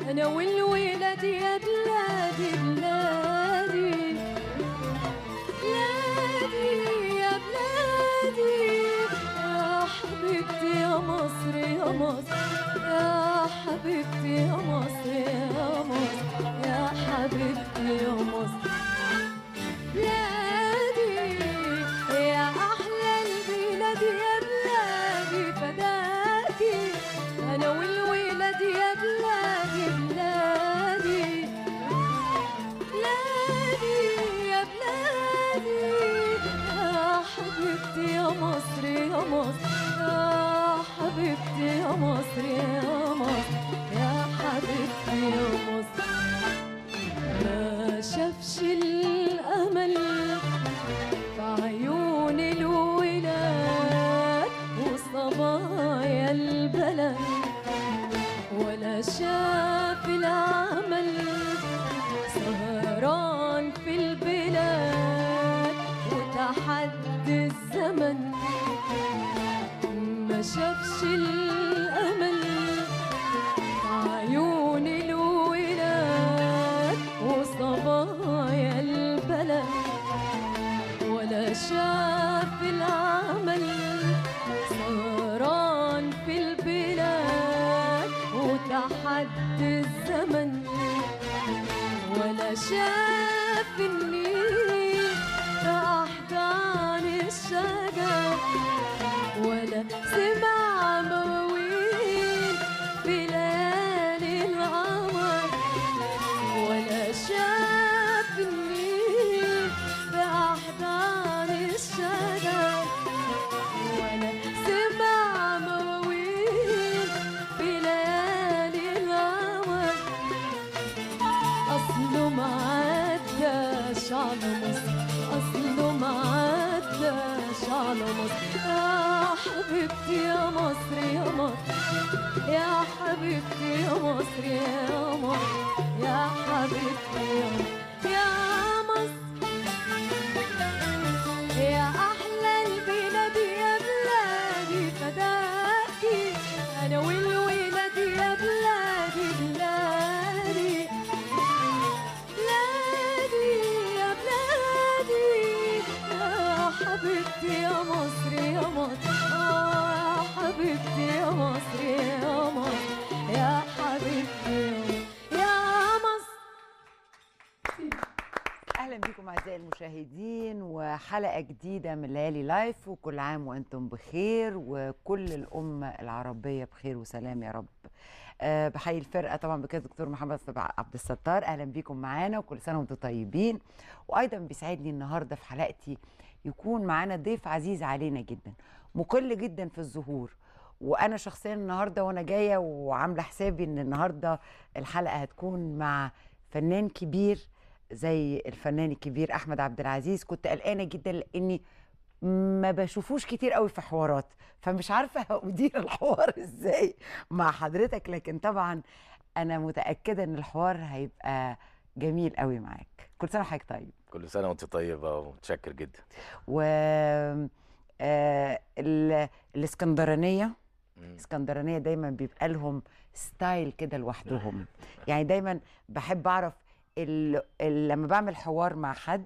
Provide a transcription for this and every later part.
أنا والولاد يا بلادي بلادي بلادي يا بلادي، يا حبيبتي يا مصر يا مصر، يا حبيبتي يا مصر يا مصر، يا حبيبتي يا مصر. بلادي يا أحلى البلاد يا بلادي فداكي، أنا والولاد يا بلادي بلادي بلادي يا بلادي، يا حبيبتي يا مصر يا مصر، يا حبيبتي يا مصر يا مصر، يا حبيبتي يا مصر. ما شافش الأمل في عيون الولاد وصبايا البلد، ولا شاف العمل سهران في البلاد وتحدي الزمن. ما شافش الأمل في عيون الولاد وصبايا البلد، ولا شاف العمل سهران في البلاد وتحدي الزمن، ولا شاف النيل في أحضان الشجر، ولا سمع مواويل في ليالي القمر، ولا شاف النيل في أحضان الشجر، ولا سمع مواويل في ليالي القمر. أصله ما عداش على مصر، أصله ما عداش على مصر. يا حبيبتي يا مصر يا مصر، يا حبيبتي يا مصر يا مصر، يا حبيبتي يا مصر يا مصر، يا أحلى البلاد يا بلادي فداكي، أنا والولاد يا بلادي بلادي بلادي يا بلادي، يا حبيبتي يا مصر يا مصر، يا حبيبتي يا مصر يا مصر، يا حبيبتي يا مصر. اهلا بكم اعزائي المشاهدين وحلقه جديدة من ليالي لايف، وكل عام وانتم بخير وكل الامة العربية بخير وسلام يا رب. بحيي الفرقة طبعا بكده دكتور محمد عبد الستار، اهلا بيكم معانا وكل سنة وانتم طيبين. وايضا بيسعدني النهارده في حلقتي يكون معانا ضيف عزيز علينا جدا، مقل جدا في الظهور، وانا شخصيا النهارده وانا جاية وعامله حسابي ان النهارده الحلقة هتكون مع فنان كبير زي الفنان الكبير احمد عبد العزيز. كنت قلقانة جدا لاني ما بشوفوش كتير قوي في حوارات، فمش عارفه ادير الحوار ازاي مع حضرتك، لكن طبعا انا متاكدة ان الحوار هيبقى جميل قوي معاك. كل سنة وحضرتك طيب. كل سنة وانت طيبة ومتشكر جدا. و الاسكندرانية، الاسكندرانية دايما بيبقى لهم style كده لوحدهم، يعني دايما بحب اعرف لما بعمل حوار مع حد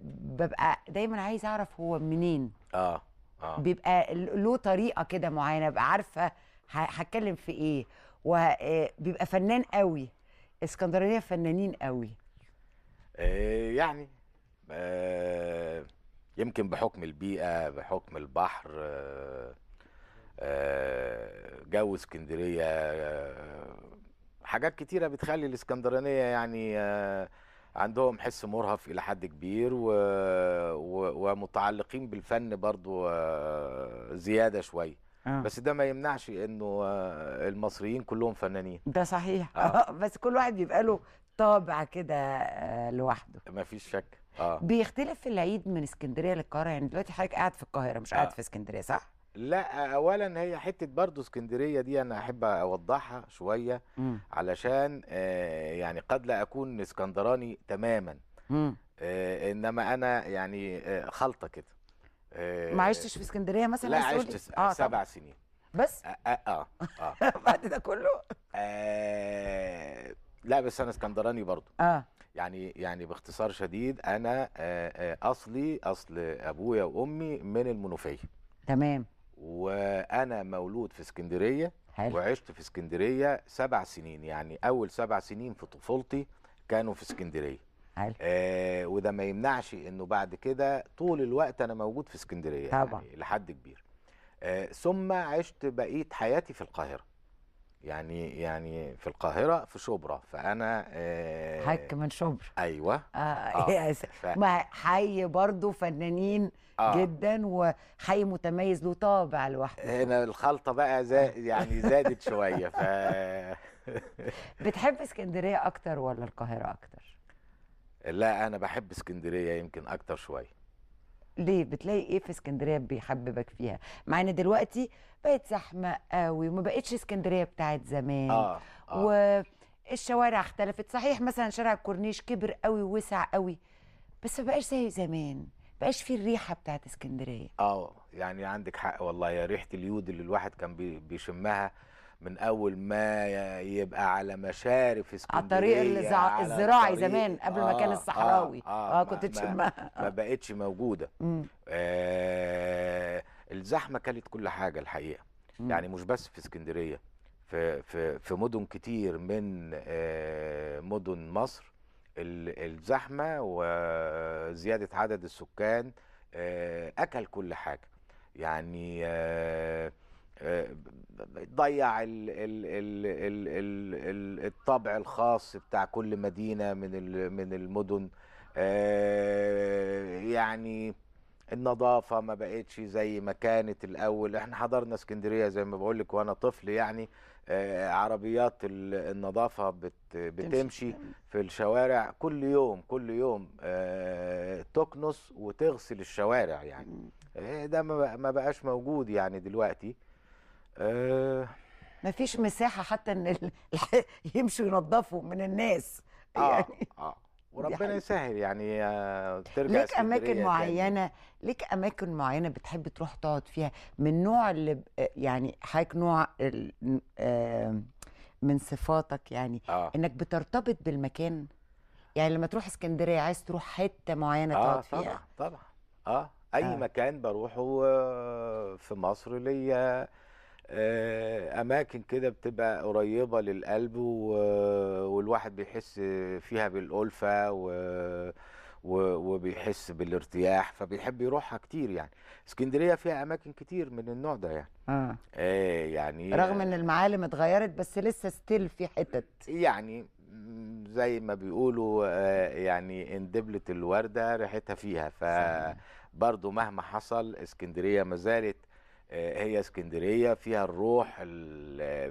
ببقى دايما عايز اعرف هو منين. بيبقى له طريقه كده معينة، ببقى عارفه هتكلم في ايه، وبيبقى فنان قوي. اسكندرانيه فنانين قوي. يعني يمكن بحكم البيئة، بحكم البحر، جو اسكندرية، حاجات كتيرة بتخلي الاسكندرانية يعني عندهم حس مرهف إلى حد كبير، ومتعلقين بالفن برضو زيادة شوية. بس ده ما يمنعش إنه المصريين كلهم فنانين. ده صحيح. بس كل واحد بيبقى له طابع كده لوحده. ما فيش شك. بيختلف العيد من اسكندرية للقاهرة؟ يعني دلوقتي حضرتك قاعد في القاهرة مش قاعد في اسكندرية، صح؟ لا، اولا هي حتة برضو اسكندرية دي انا احب اوضحها شوية، علشان يعني قد لا اكون اسكندراني تماما، انما انا يعني خلطه كده. ما عشتش في اسكندرية مثلا؟ لا، عشت 7 سنين بس. بعد ده كله؟ لا بس انا اسكندراني برضو. يعني باختصار شديد انا اصلي، اصل ابويا وامي من المنوفية. تمام. وانا مولود في اسكندرية. حلو. وعشت في اسكندرية 7 سنين، يعني اول 7 سنين في طفولتي كانوا في اسكندرية. حلو. وده ما يمنعش انه بعد كده طول الوقت انا موجود في اسكندرية طبعا، يعني لحد كبير. ثم عشت بقية حياتي في القاهرة، يعني في القاهرة في شبرا. فانا حك من شبرا. ايوه. ما حي برضو فنانين جدا، وحي متميز له طابع لوحده. هنا الخلطة بقى يعني زادت شوية. بتحب اسكندرية اكتر ولا القاهرة اكتر؟ لا انا بحب اسكندرية يمكن اكتر شوية. ليه؟ بتلاقي ايه في اسكندرية بيحببك فيها؟ مع ان دلوقتي بقت زحمة قوي وما بقتش اسكندرية بتاعت زمان. والشوارع اختلفت، صحيح مثلا شارع الكورنيش كبر قوي ووسع قوي، بس ما بقاش زي زمان، بقاش فيه الريحة بتاعت اسكندرية. يعني عندك حق والله، يا ريحه اليود اللي الواحد كان بيشمها من اول ما يبقى على مشارف اسكندرية، على الطريق الزراعي زمان قبل ما كان الصحراوي، كنت تشمها. ما بقتش موجودة. الزحمة كانت كل حاجة الحقيقة. يعني مش بس في اسكندرية، في في في مدن كتير من مدن مصر الزحمة وزيادة عدد السكان اكل كل حاجة. يعني ضيع ال ال ال ال ال الطابع الخاص بتاع كل مدينة من المدن. يعني النظافة ما بقتش زي ما كانت الأول. احنا حضرنا اسكندرية زي ما بقولك وأنا طفل، يعني عربيات النظافة بتمشي في الشوارع كل يوم، كل يوم تكنس وتغسل الشوارع. يعني ده ما بقاش موجود يعني دلوقتي. ما فيش مساحة حتى ان يمشوا ينظفوا من الناس. يعني وربنا يسهل يعني ترجع. ليك اماكن معينة، ليك اماكن معينة بتحب تروح تقعد فيها، من نوع اللي يعني حضرتك نوع من صفاتك يعني انك بترتبط بالمكان؟ يعني لما تروح اسكندرية عايز تروح حتة معينة تقعد فيها؟ طبعا طبعا. اي مكان بروحه في مصر ليا اماكن كده بتبقى قريبه للقلب، والواحد بيحس فيها بالالفه وبيحس بالارتياح، فبيحب يروحها كتير. يعني اسكندرية فيها اماكن كتير من النوع ده يعني. يعني رغم ان المعالم اتغيرت بس لسه still في حتت، يعني زي ما بيقولوا يعني ان دبلت الورده ريحتها فيها. فبرضه مهما حصل اسكندرية ما زالت هي اسكندرية، فيها الروح،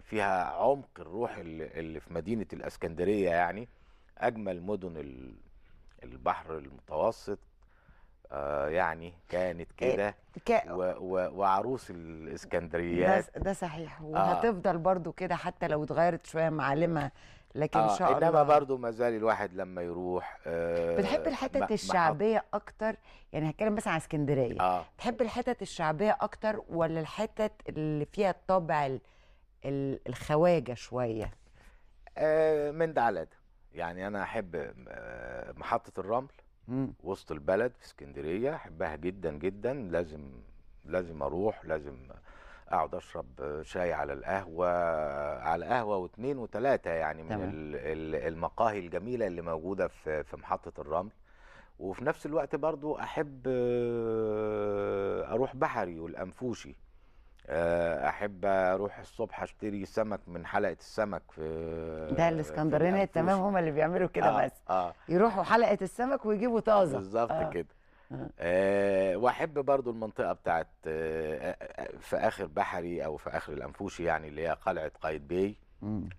فيها عمق الروح اللي في مدينة الاسكندرية. يعني أجمل مدن البحر المتوسط يعني كانت كده، وعروس الاسكندريات. ده صحيح، وهتفضل برضو كده حتى لو اتغيرت شوية معالمها، لكن ان شاء الله. انما برضو ما زال الواحد لما يروح. بتحب الحتت الشعبية اكتر؟ يعني هتكلم مثلا على اسكندرية، بتحب الحتت الشعبية اكتر ولا الحتت اللي فيها الطابع الخواجه شوية؟ من ده على ده. يعني انا احب محطة الرمل وسط البلد في اسكندرية، احبها جدا جدا. لازم اروح، لازم اقعد اشرب شاي على القهوة، على قهوة واثنين وثلاثة يعني من المقاهي الجميلة اللي موجودة في محطة الرمل. وفي نفس الوقت برضو احب اروح بحري والانفوشي، احب اروح الصبح اشتري سمك من حلقة السمك في ده الاسكندرانية. تمام، هم اللي بيعملوا كده بس يروحوا حلقة السمك ويجيبوا طازة بالظبط كده. واحب برضو المنطقة بتاعت في اخر بحري او في اخر الانفوشي، يعني اللي هي قلعه قايتباي،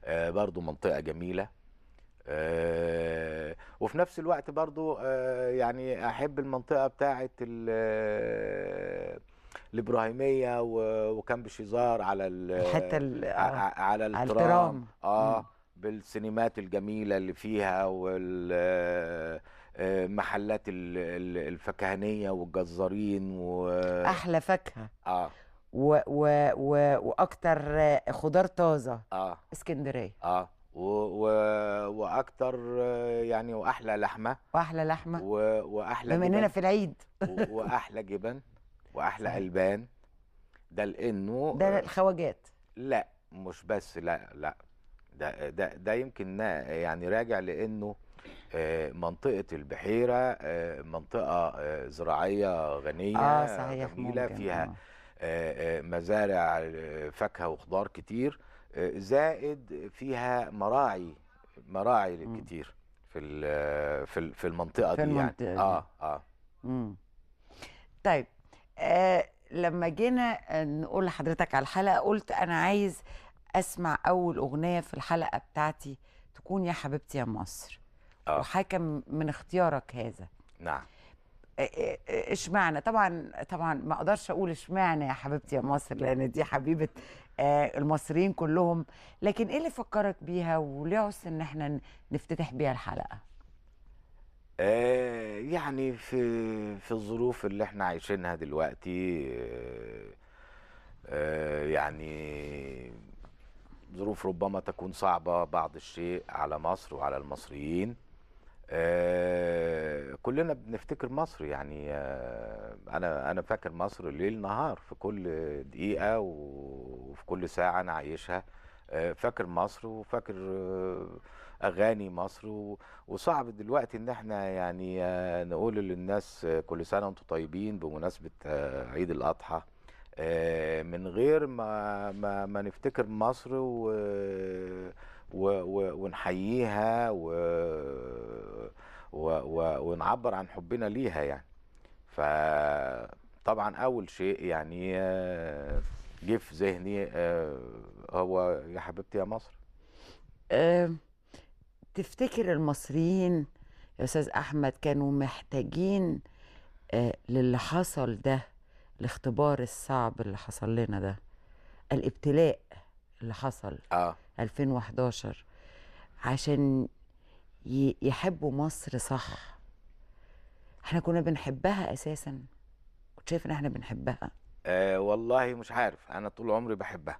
برضو منطقة جميلة. وفي نفس الوقت برضو يعني احب المنطقة بتاعت الابراهيمية وكامب شيزار على الحتة على الترام، بالسينمات الجميلة اللي فيها والمحلات الفكهانيه والجزارين احلى فاكهة و و و واكتر خضار طازة. اسكندرية. واكتر يعني، واحلى لحمه، واحلى لحمه، واحلى بما اننا في العيد، واحلى جبن، واحلى البان. ده لانه ده الخواجات. لا مش بس، لا لا، ده يمكن يعني راجع لانه منطقة البحيرة منطقة زراعية غنية. صحيح، جميلة، فيها مزارع فاكهة وخضار كتير، زائد فيها مراعي كتير في في المنطقة في دي المنطقة يعني. دي. طيب، لما جينا نقول لحضرتك على الحلقة قلت أنا عايز أسمع أول أغنية في الحلقة بتاعتي تكون يا حبيبتي يا مصر. وحكم من اختيارك هذا. نعم. اشمعنى؟ طبعا طبعا ما اقدرش اقول اشمعنى يا حبيبتي يا مصر، لان دي حبيبه المصريين كلهم، لكن ايه اللي فكرك بيها وليه عوزت ان احنا نفتتح بيها الحلقة؟ يعني في الظروف اللي احنا عايشينها دلوقتي، يعني ظروف ربما تكون صعبة بعض الشيء على مصر وعلى المصريين. كلنا بنفتكر مصر يعني. انا فاكر مصر ليل نهار، في كل دقيقة وفي كل ساعة انا عايشها. فاكر مصر وفاكر اغاني مصر، وصعب دلوقتي ان احنا يعني نقول للناس كل سنة وانتم طيبين بمناسبة عيد الاضحى من غير ما ما, ما نفتكر مصر ونحييها ونعبر عن حبنا ليها يعني. فطبعا اول شيء يعني جه في ذهني هو يا حبيبتي يا مصر. تفتكر المصريين يا استاذ احمد كانوا محتاجين للي حصل ده، الاختبار الصعب اللي حصل لنا ده، الابتلاء اللي حصل 2011، عشان يحبوا مصر صح؟ احنا كنا بنحبها اساسا؟ كنت شايف ان احنا بنحبها؟ والله مش عارف، انا طول عمري بحبها،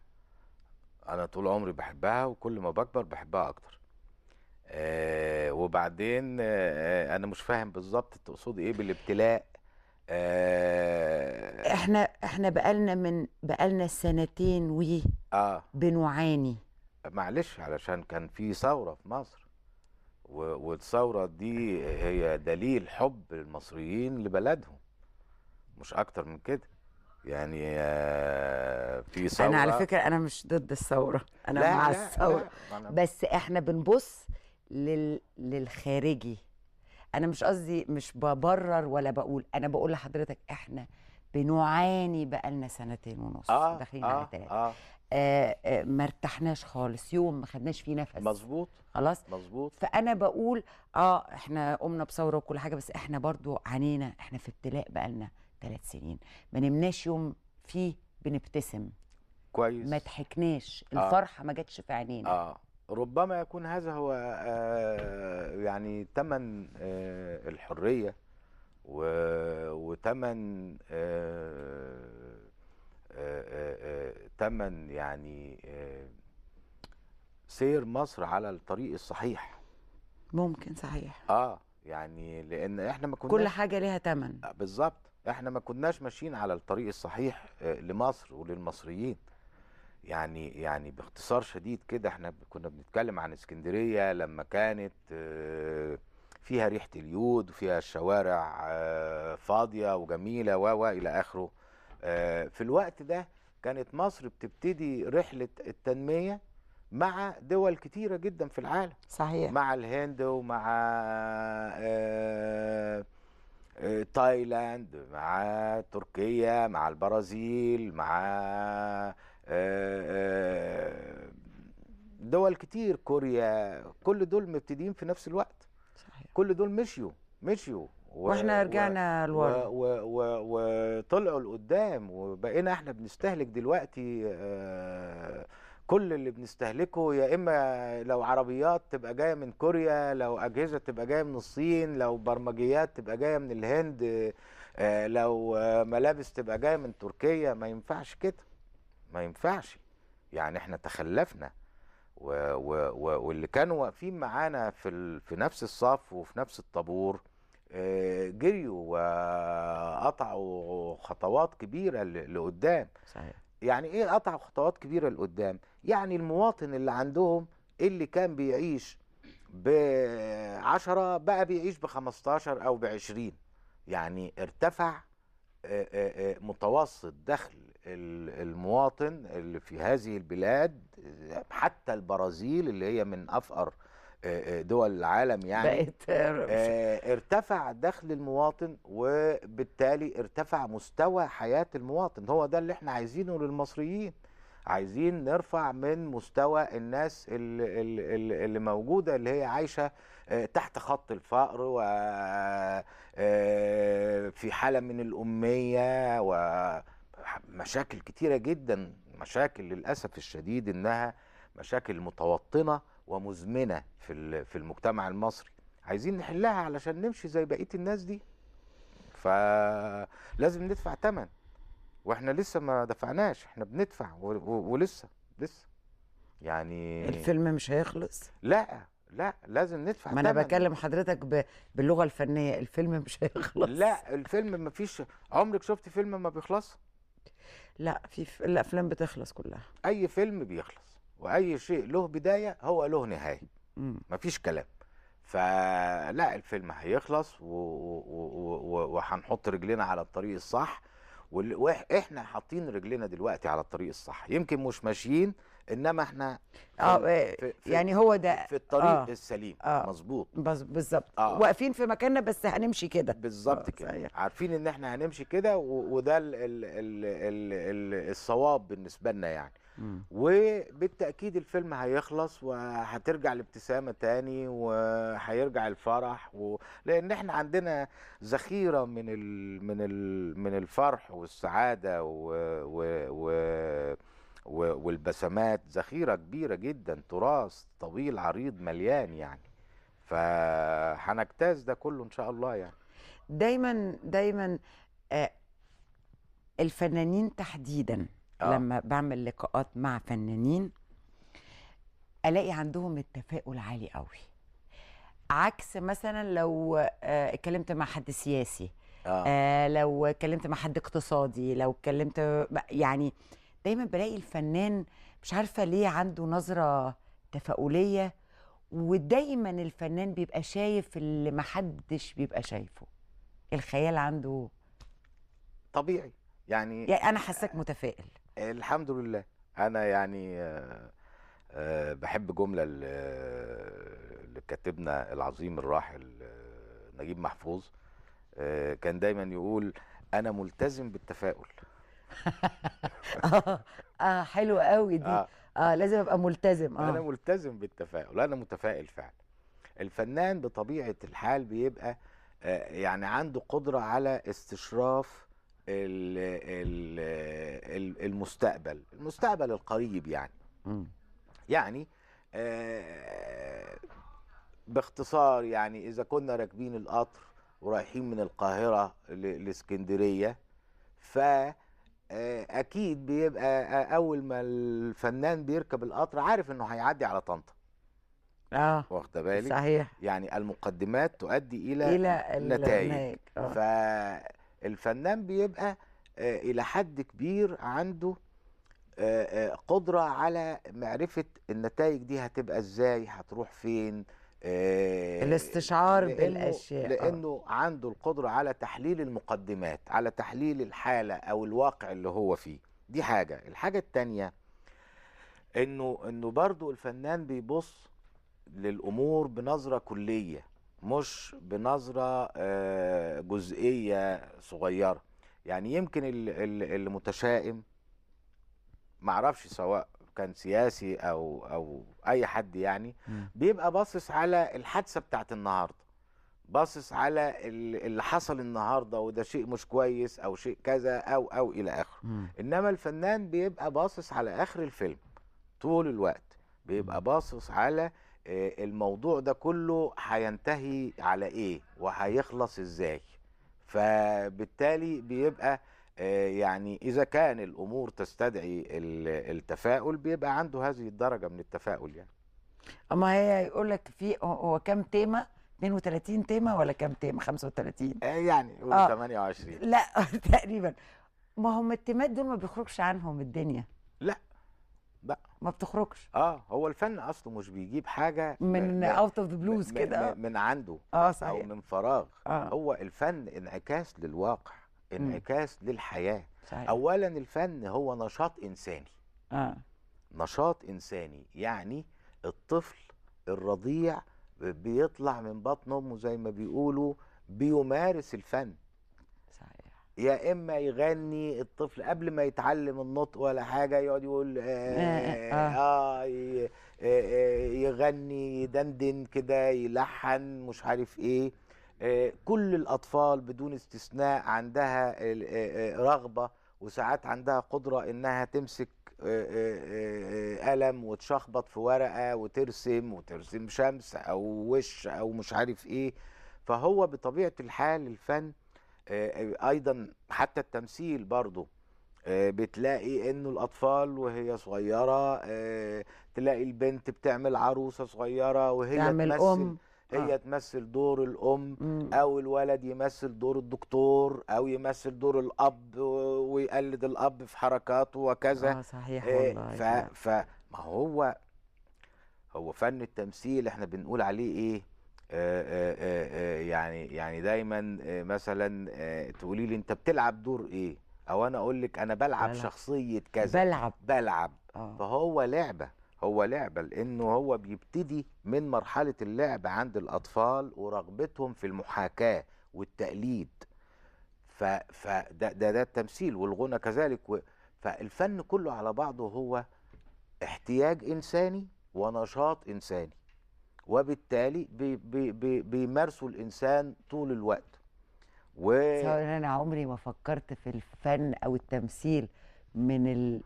انا طول عمري بحبها، وكل ما بكبر بحبها اكتر. وبعدين انا مش فاهم بالظبط تقصدي ايه بالابتلاء. احنا بقالنا سنتين و بنعاني. معلش، علشان كان في ثورة في مصر، والثورة دي هي دليل حب المصريين لبلدهم، مش اكتر من كده يعني. في ثورة. انا على فكرة انا مش ضد الثورة، انا لا مع الثورة، لا. بس احنا بنبص للخارجي. انا مش قصدي، مش ببرر ولا بقول، انا بقول لحضرتك احنا بنعاني بقالنا 2.5 سنين، داخلين على 3. ما ارتحناش خالص، يوم ما خدناش فيه نفس. مظبوط، خلاص مظبوط. فانا بقول احنا قمنا بثورة وكل حاجة، بس احنا برضو عانينا، احنا في ابتلاء بقالنا 3 سنين، ما نمناش يوم فيه بنبتسم كويس، ما ضحكناش، الفرحة ما جاتش في عينينا. ربما يكون هذا هو يعني ثمن الحرية، وثمن ثمن يعني سير مصر على الطريق الصحيح. ممكن صحيح. يعني لان احنا ما كناش، كل حاجة ليها ثمن. بالظبط، احنا ما كناش ماشيين على الطريق الصحيح لمصر وللمصريين. يعني باختصار شديد كده، احنا كنا بنتكلم عن اسكندرية لما كانت فيها ريحة اليود، وفيها الشوارع فاضية وجميلة و إلى آخره. في الوقت ده كانت مصر بتبتدي رحلة التنمية مع دول كتيرة جدا في العالم. صحيح. مع الهند، ومع تايلاند، مع تركيا، مع البرازيل، مع دول كتير، كوريا، كل دول مبتدئين في نفس الوقت. صحيح. كل دول مشيوا واحنا رجعنا لورا وطلعوا لقدام، وبقينا احنا بنستهلك دلوقتي كل اللي بنستهلكه، يا اما لو عربيات تبقى جاية من كوريا، لو اجهزة تبقى جاية من الصين، لو برمجيات تبقى جاية من الهند، لو ملابس تبقى جاية من تركيا. ما ينفعش كده، ما ينفعش. يعني احنا تخلفنا واللي كانوا واقفين معانا في نفس الصف وفي نفس الطابور جريوا وقطعوا خطوات كبيرة لقدام. صحيح. يعني ايه قطعوا خطوات كبيرة لقدام؟ يعني المواطن اللي عندهم اللي كان بيعيش ب10 بقى بيعيش ب15 او ب20، يعني ارتفع متوسط دخل المواطن اللي في هذه البلاد. حتى البرازيل اللي هي من افقر دول العالم يعني ارتفع دخل المواطن، وبالتالي ارتفع مستوى حياة المواطن. هو ده اللي احنا عايزينه للمصريين، عايزين نرفع من مستوى الناس اللي موجودة، اللي هي عايشة تحت خط الفقر وفي حالة من الأمية ومشاكل كتيرة جدا، مشاكل للأسف الشديد إنها مشاكل متوطنة ومزمنة في المجتمع المصري. عايزين نحلها علشان نمشي زي بقية الناس دي، فلازم ندفع ثمن، واحنا لسه ما دفعناش، احنا بندفع ولسه لسه يعني الفيلم مش هيخلص. لا لا، لازم ندفع. ما انا بكلم حضرتك باللغة الفنية، الفيلم مش هيخلص. لا الفيلم ما فيش، عمرك شفت فيلم ما بيخلص؟ لا، في الافلام بتخلص كلها. اي فيلم بيخلص، واي شيء له بداية هو له نهاية، مفيش كلام. فلا الفيلم هيخلص وهنحط رجلنا على الطريق الصح، واحنا حاطين رجلنا دلوقتي على الطريق الصح، يمكن مش ماشيين، انما احنا في يعني هو ده في الطريق السليم. مظبوط، بالظبط. واقفين في مكاننا بس هنمشي كده بالظبط كده، عارفين ان احنا هنمشي كده، وده الصواب بالنسبة لنا يعني. وبالتأكيد الفيلم هيخلص وهترجع الابتسامة تاني وهيرجع الفرح لأن احنا عندنا ذخيرة من الفرح والسعادة والبسمات، ذخيرة كبيرة جدا، تراث طويل عريض مليان يعني، فهنجتاز ده كله إن شاء الله يعني. دايما دايما الفنانين تحديدا لما بعمل لقاءات مع فنانين الاقي عندهم التفاؤل عالي قوي، عكس مثلا لو اتكلمت مع حد سياسي، لو اتكلمت مع حد اقتصادي، لو اتكلمت يعني دايما بلاقي الفنان مش عارفه ليه عنده نظره تفاؤليه، ودايما الفنان بيبقى شايف اللي محدش بيبقى شايفه، الخيال عنده طبيعي يعني انا حاساك متفائل. الحمد لله. انا يعني بحب جملة لكاتبنا العظيم الراحل نجيب محفوظ، كان دايما يقول انا ملتزم بالتفاؤل. حلوة قوي دي. لازم ابقى ملتزم. انا ملتزم بالتفاؤل، انا متفائل فعلا. الفنان بطبيعة الحال بيبقى يعني عنده قدره على استشراف المستقبل، المستقبل القريب يعني. يعني باختصار يعني إذا كنا راكبين القطر ورايحين من القاهرة لإسكندرية، فأكيد بيبقى أول ما الفنان بيركب القطر عارف إنه هيعدي على طنطا. واخده بالك؟ صحيح. يعني المقدمات تؤدي إلى نتائج. فالفنان بيبقى إلى حد كبير عنده قدرة على معرفة النتائج دي هتبقى إزاي، هتروح فين، الاستشعار بالأشياء، لأنه عنده القدرة على تحليل المقدمات، على تحليل الحالة أو الواقع اللي هو فيه. دي حاجة. الحاجة التانية إنه برضو الفنان بيبص للأمور بنظرة كلية، مش بنظرة جزئية صغيرة. يعني يمكن المتشائم، معرفش سواء كان سياسي أو أي حد يعني، بيبقى باصص على الحادثة بتاعت النهاردة، باصص على اللي حصل النهاردة وده شيء مش كويس أو شيء كذا أو إلى آخره. إنما الفنان بيبقى باصص على آخر الفيلم طول الوقت، بيبقى باصص على الموضوع ده كله هينتهي على إيه وهيخلص إزاي. فبالتالي بيبقى يعني إذا كان الأمور تستدعي التفاؤل بيبقى عنده هذه الدرجة من التفاؤل يعني. أما هي يقول لك في هو كام تيمة؟ 32 تيمة ولا كام تيمة؟ 35 يعني قول 28. لا تقريبا. ما هم التيمات دول ما بيخرجش عنهم الدنيا. لا لا ما بتخرجش. هو الفن اصله مش بيجيب حاجة من out of the blues كده، من عنده صحيح، او من فراغ. هو الفن انعكاس للواقع، انعكاس للحياة. صحيح. اولا الفن هو نشاط انساني. نشاط انساني، يعني الطفل الرضيع بيطلع من بطن امه زي ما بيقولوا بيمارس الفن. صحيح. يا اما يغني الطفل قبل ما يتعلم النطق ولا حاجة، يقعد يقول يغني، يدندن كده، يلحن، مش عارف ايه. كل الاطفال بدون استثناء عندها رغبة، وساعات عندها قدره انها تمسك قلم وتشخبط في ورقة وترسم، وترسم شمس او وش او مش عارف ايه. فهو بطبيعة الحال الفن ايضا، حتى التمثيل برضو بتلاقي انه الاطفال وهي صغيرة، تلاقي البنت بتعمل عروسه صغيرة وهي تعمل تمثل أم. هي تمثل دور الام، او الولد يمثل دور الدكتور، او يمثل دور الاب ويقلد الاب في حركاته وكذا. صحيح والله. فما هو فن التمثيل احنا بنقول عليه ايه؟ يعني دايما مثلا تقولي لي انت بتلعب دور ايه، او انا اقول لك انا بلعب شخصية كذا، بلعب. فهو لعبه، هو لعبه، لانه هو بيبتدي من مرحلة اللعب عند الاطفال ورغبتهم في المحاكاة والتقليد. فده ده التمثيل، والغنى كذلك. فالفن كله على بعضه هو احتياج انساني ونشاط انساني، وبالتالي بي بي بي بيمارسوا الإنسان طول الوقت. أنا عمري ما فكرت في الفن أو التمثيل من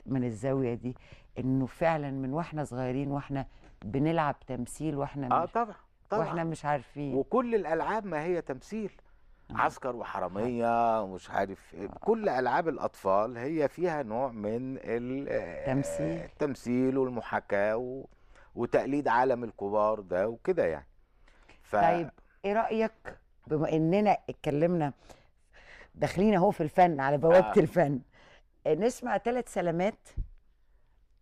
من الزاوية دي، إنه فعلا من وإحنا صغيرين وإحنا بنلعب تمثيل، وإحنا مش طبعا طبعا، وإحنا مش عارفين. وكل الألعاب ما هي تمثيل، عسكر وحرامية ومش عارف، كل ألعاب الأطفال هي فيها نوع من التمثيل والمحاكاة وتقليد عالم الكبار ده وكده يعني. طيب ايه رأيك، بما اننا اتكلمنا داخلين اهو في الفن، على بوابة الفن، نسمع 3 سلامات؟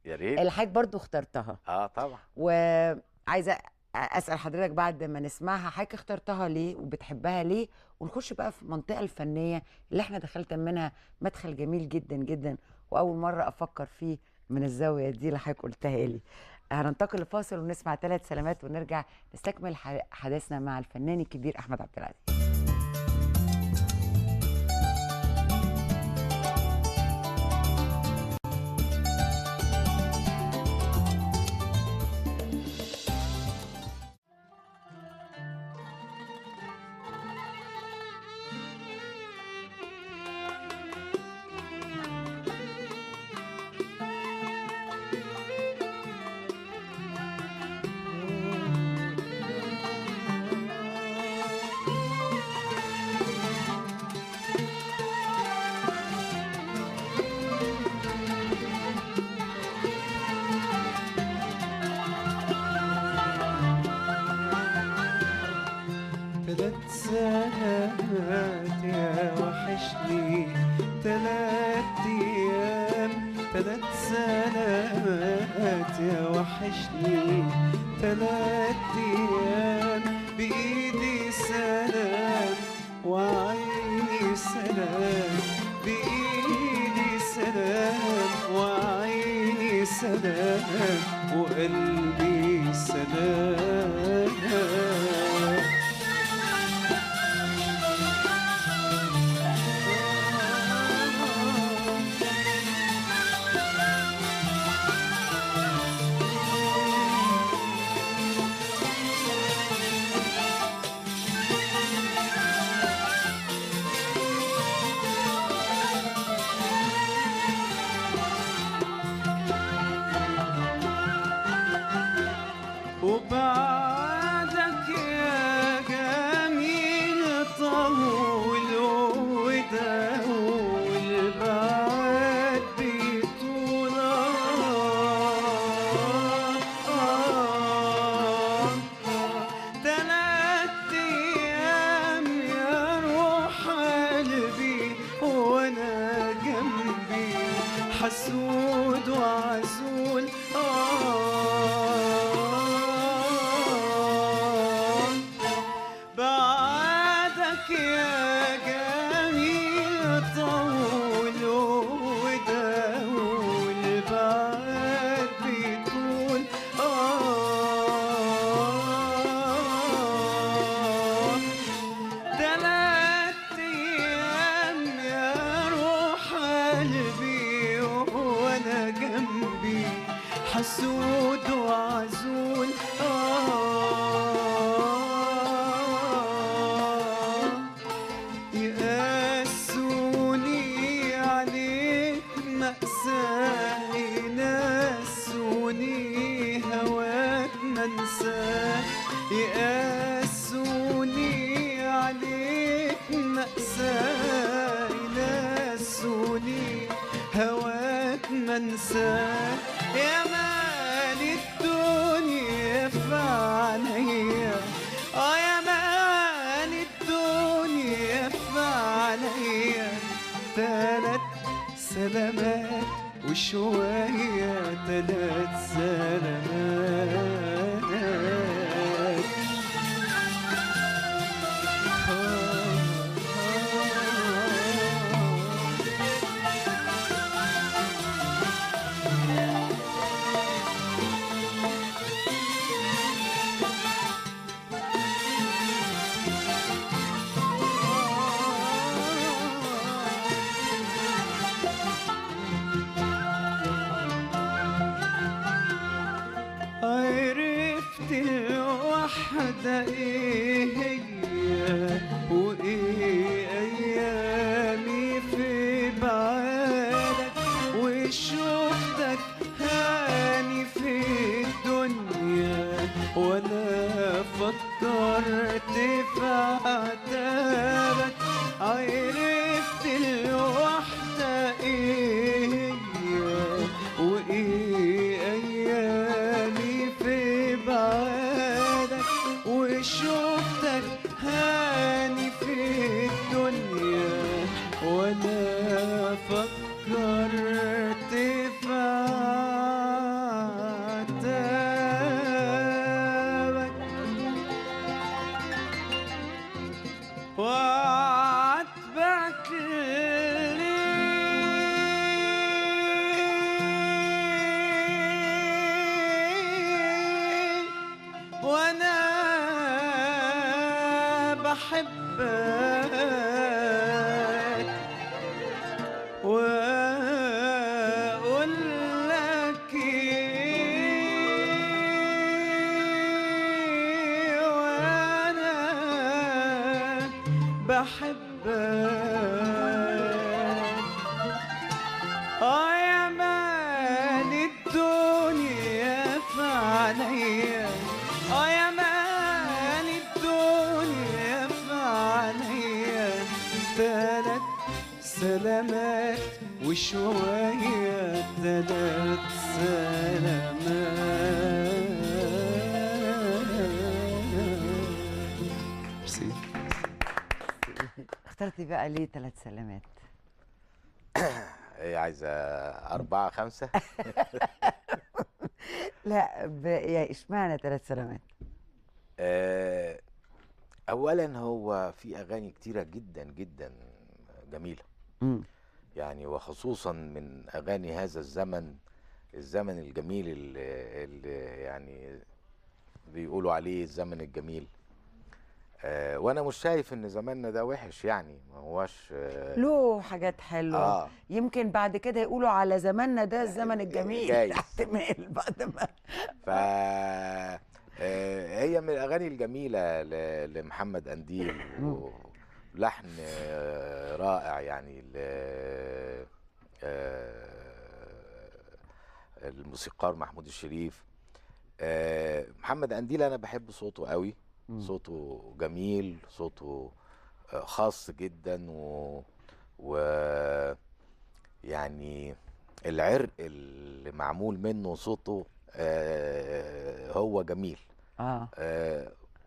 يا ريت. الحاج برضو اخترتها. طبعا. وعايزه اسأل حضرتك بعد ما نسمعها، حضرتك اخترتها ليه وبتحبها ليه، ونخش بقى في المنطقة الفنية اللي احنا دخلت منها مدخل جميل جدا جدا، واول مرة افكر فيه من الزاوية دي اللي حضرتك قلتها لي. هننتقل لفاصل ونسمع 3 سلامات ونرجع نستكمل حديثنا مع الفنان الكبير أحمد عبد العزيز. سنوات يا وحشني 3 أيام، 3 سنوات يا وحشني 3 أيام، بإيدي سلام وعيني سلام، بإيدي سلام وعيني سلام وقلبي سلام. محمود وعزول. يقاسوني عليك مأساة، ينسوني هواك منساه، يقاسوني عليك مأساة، ينسوني هواك منساه. يا مال الدنيا في عينيا، يا مال الدنيا في عينيا، 3 سلامات وشوية، 3 سلامات. عرفت الوحدة ايه هي وايه ايامي في بعادك، وشوفتك هاني في الدنيا ولا فكرت في عتابك. عرفت الوحدة ايه هي وايه ايامي في بعادك، وشوفتك هاني في الدنيا ولا فكرت في عتابك. وعاتبك ليه وانا بحبك، واقول لك ايه وانا بحبك. يا مال الدنيا في عينيا، يا مال الدنيا في عينيا، 3 سلامات وشوية، 3 سلامات. ميرسي. اخترتي بقى ليه 3 سلامات؟ ايه عايزه 4 5؟ لا يعني اشمعنى 3 سلامات؟ اولا هو في اغاني كتيرة جدا جدا جميلة، يعني وخصوصا من اغاني هذا الزمن، الزمن الجميل اللي يعني بيقولوا عليه الزمن الجميل. وانا مش شايف ان زماننا ده وحش، يعني ما هواش له حاجات حلوة. يمكن بعد كده يقولوا على زماننا ده الزمن الجميل، احتمال بعد ما ف هي من الاغاني الجميلة لمحمد قنديل، ولحن رائع يعني الموسيقار محمود الشريف. محمد قنديل انا بحب صوته قوي، صوته جميل، صوته خاص جدا، و يعني العرق اللي معمول منه صوته هو جميل.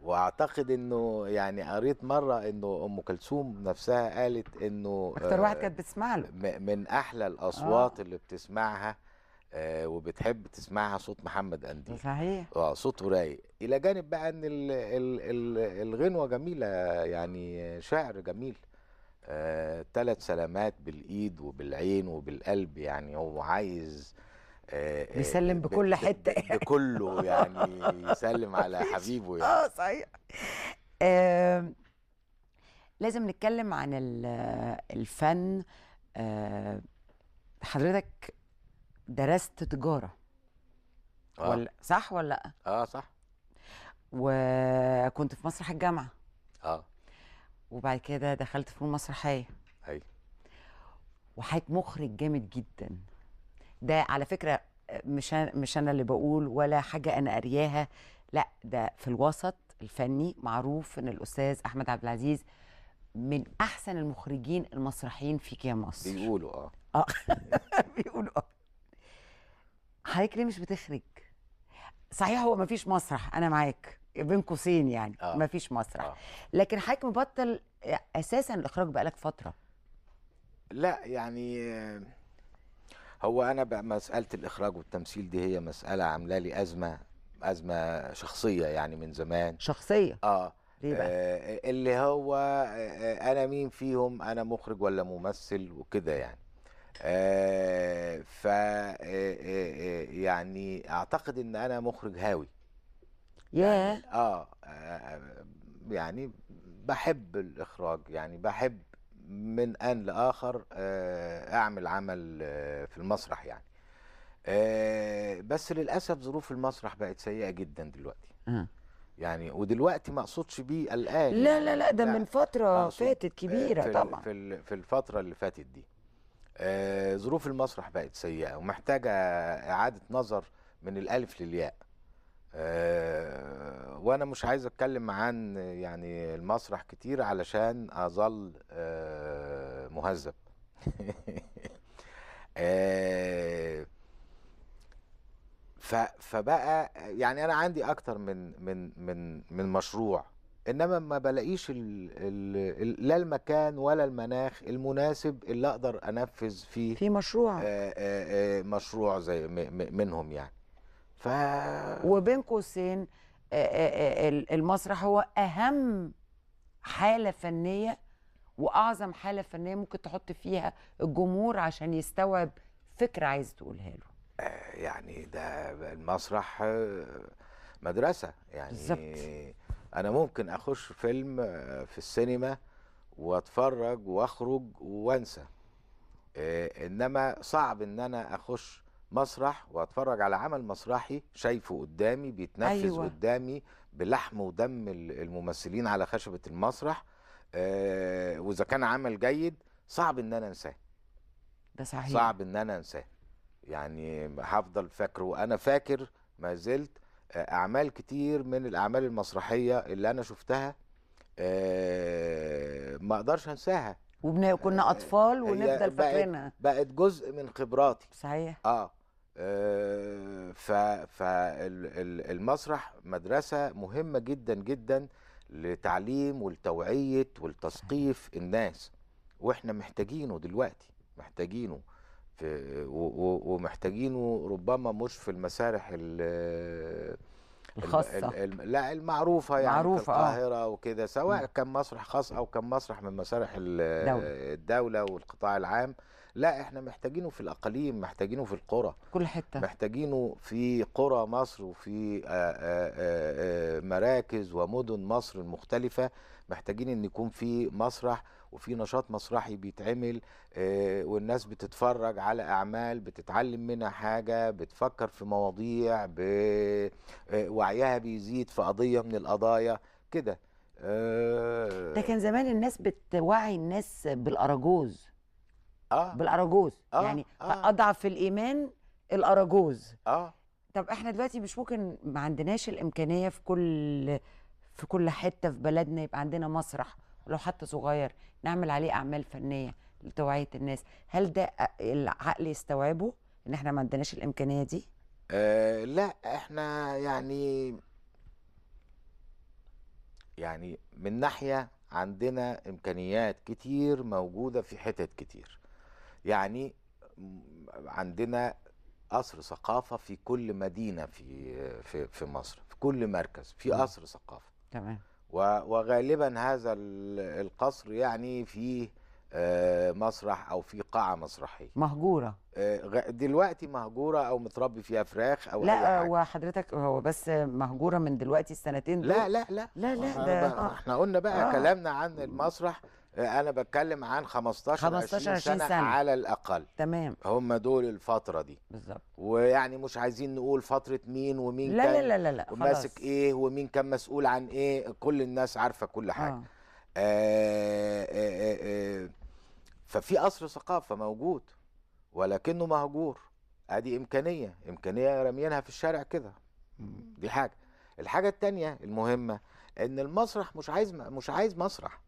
واعتقد انه يعني قريت مرة انه ام كلثوم نفسها قالت انه اكتر واحد كانت بتسمع له، من احلى الاصوات اللي بتسمعها وبتحب تسمعها صوت محمد قنديل. صحيح. صوته رايق، الى جانب بقى ان الغنوه جميلة، يعني شعر جميل. 3 سلامات بالايد وبالعين وبالقلب، يعني هو عايز بيسلم بكل حتة بكله، يعني يسلم على حبيبه يعني. صحيح. لازم نتكلم عن الفن. حضرتك درست تجارة. ولا صح ولا لأ؟ صح. وكنت في مسرح الجامعة. وبعد كده دخلت فنون مسرحية. ايوه. وحضرتك مخرج جامد جدا. ده على فكرة مش أنا اللي بقول ولا حاجة أنا قارياها، لا ده في الوسط الفني معروف إن الأستاذ أحمد عبد العزيز من أحسن المخرجين المسرحيين فيك يا مصر. بيقولوا بيقولوا حضرتك ليه مش بتخرج؟ صحيح هو مفيش مسرح، أنا معاك بين قوسين يعني مفيش مسرح، لكن حضرتك مبطل أساسا الإخراج بقالك فترة. لا يعني هو أنا بقى مسألة الإخراج والتمثيل دي هي مسألة عاملة لي أزمة شخصية يعني من زمان. شخصية؟ ليه بقى؟ اللي هو أنا مين فيهم، أنا مخرج ولا ممثل وكده يعني. ف يعني أعتقد إن أنا مخرج هاوي. ياه. يعني يعني بحب الإخراج، يعني بحب من آن لآخر أعمل عمل في المسرح يعني. بس للأسف ظروف المسرح بقت سيئة جدا دلوقتي. يعني ودلوقتي ما أقصدش بيه الآن. لا يعني لا لا، ده من فترة فاتت كبيرة طبعا. في الفترة اللي فاتت دي ظروف المسرح بقت سيئة ومحتاجة إعادة نظر من الألف للياء. وأنا مش عايز أتكلم عن يعني المسرح كتير علشان أظل مهذب. فبقى يعني أنا عندي أكتر من من من من مشروع، إنما ما بلاقيش لا المكان ولا المناخ المناسب اللي أقدر أنفذ فيه في مشروع مشروع زي منهم يعني. وبين قوسين المسرح هو أهم حالة فنية وأعظم حالة فنية ممكن تحط فيها الجمهور عشان يستوعب فكرة عايز تقولها له. يعني ده المسرح مدرسة يعني. بالظبط. أنا ممكن أخش فيلم في السينما وأتفرج وأخرج وأنسى، إنما صعب إن أنا أخش مسرح وأتفرج على عمل مسرحي شايفه قدامي بيتنفذ. أيوة. قدامي بلحم ودم الممثلين على خشبة المسرح، وإذا كان عمل جيد صعب إن أنا أنساه. ده صحيح، صعب إن أنا أنساه يعني، هفضل فاكره. وأنا فاكر ما زلت أعمال كتير من الأعمال المسرحية اللي أنا شفتها ما أقدرش أنساها، وكنا أطفال ونفضل فاكرينها، بقت جزء من خبراتي. صحيح. فالمسرح مدرسة مهمة جدا جدا لتعليم والتوعية والتثقيف الناس، وإحنا محتاجينه دلوقتي، محتاجينه ومحتاجينه ربما مش في المسارح الخاصة، لا المعروفة يعني، معروفة في القاهرة وكده، سواء كان مسرح خاص أو كان مسرح من مسارح الدولة والقطاع العام. لا احنا محتاجينه في الأقاليم، محتاجينه في القرى، كل حتة محتاجينه في قرى مصر وفي مراكز ومدن مصر المختلفة. محتاجين ان يكون في مسرح وفي نشاط مسرحي بيتعمل، والناس بتتفرج على أعمال بتتعلم منها حاجة، بتفكر في مواضيع، وعيها بيزيد في قضية من القضايا كده. ده كان زمان الناس بتوعي الناس بالأراجوز. بالأراجوز يعني أضعف الإيمان الأراجوز. طب احنا دلوقتي مش ممكن، ما عندناش الإمكانية في كل حتة في بلدنا يبقى عندنا مسرح ولو حتى صغير نعمل عليه أعمال فنية لتوعية الناس. هل ده العقل يستوعبه إن احنا ما عندناش الإمكانية دي؟ لا احنا يعني من ناحية عندنا إمكانيات كتير موجودة في حتت كتير، يعني عندنا قصر ثقافة في كل مدينة في في في مصر، في كل مركز في قصر ثقافة. تمام. وغالبا هذا القصر يعني فيه مسرح او في قاعة مسرحية مهجورة دلوقتي، مهجورة او متربي فيها فراخ او لا اي حاجة. وحضرتك هو بس مهجورة من دلوقتي السنتين دول؟ لا لا لا لا لا، ده احنا قلنا بقى كلامنا عن المسرح انا بتكلم عن 15 20 سنة على الاقل. تمام، هم دول الفترة دي بالظبط. ويعني مش عايزين نقول فترة مين ومين لا كان لا لا لا لا ماسك ايه ومين كان مسؤول عن ايه، كل الناس عارفه كل حاجة. ففي قصر ثقافة موجود ولكنه مهجور. ادي امكانية راميينها في الشارع كده، دي حاجة. الحاجة الثانية المهمة ان المسرح مش عايز مسرح.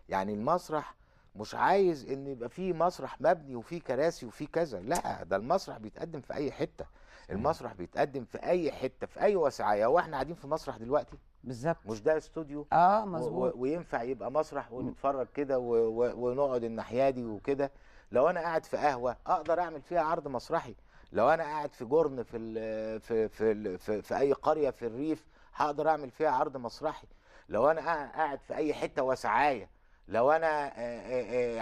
يعني المسرح مش عايز ان يبقى فيه مسرح مبني وفيه كراسي وفيه كذا، لا، ده المسرح بيتقدم في اي حتة. المسرح بيتقدم في اي حتة في اي وسعايه. هو احنا قاعدين في مسرح دلوقتي؟ بالظبط. مش ده استوديو؟ مظبوط. وينفع يبقى مسرح ونتفرج كده ونقعد الناحية دي وكده. لو انا قاعد في قهوة اقدر اعمل فيها عرض مسرحي. لو انا قاعد في جرن في ال في في في, في اي قرية في الريف هقدر اعمل فيها عرض مسرحي. لو انا قاعد في اي حتة وسعايه، لو انا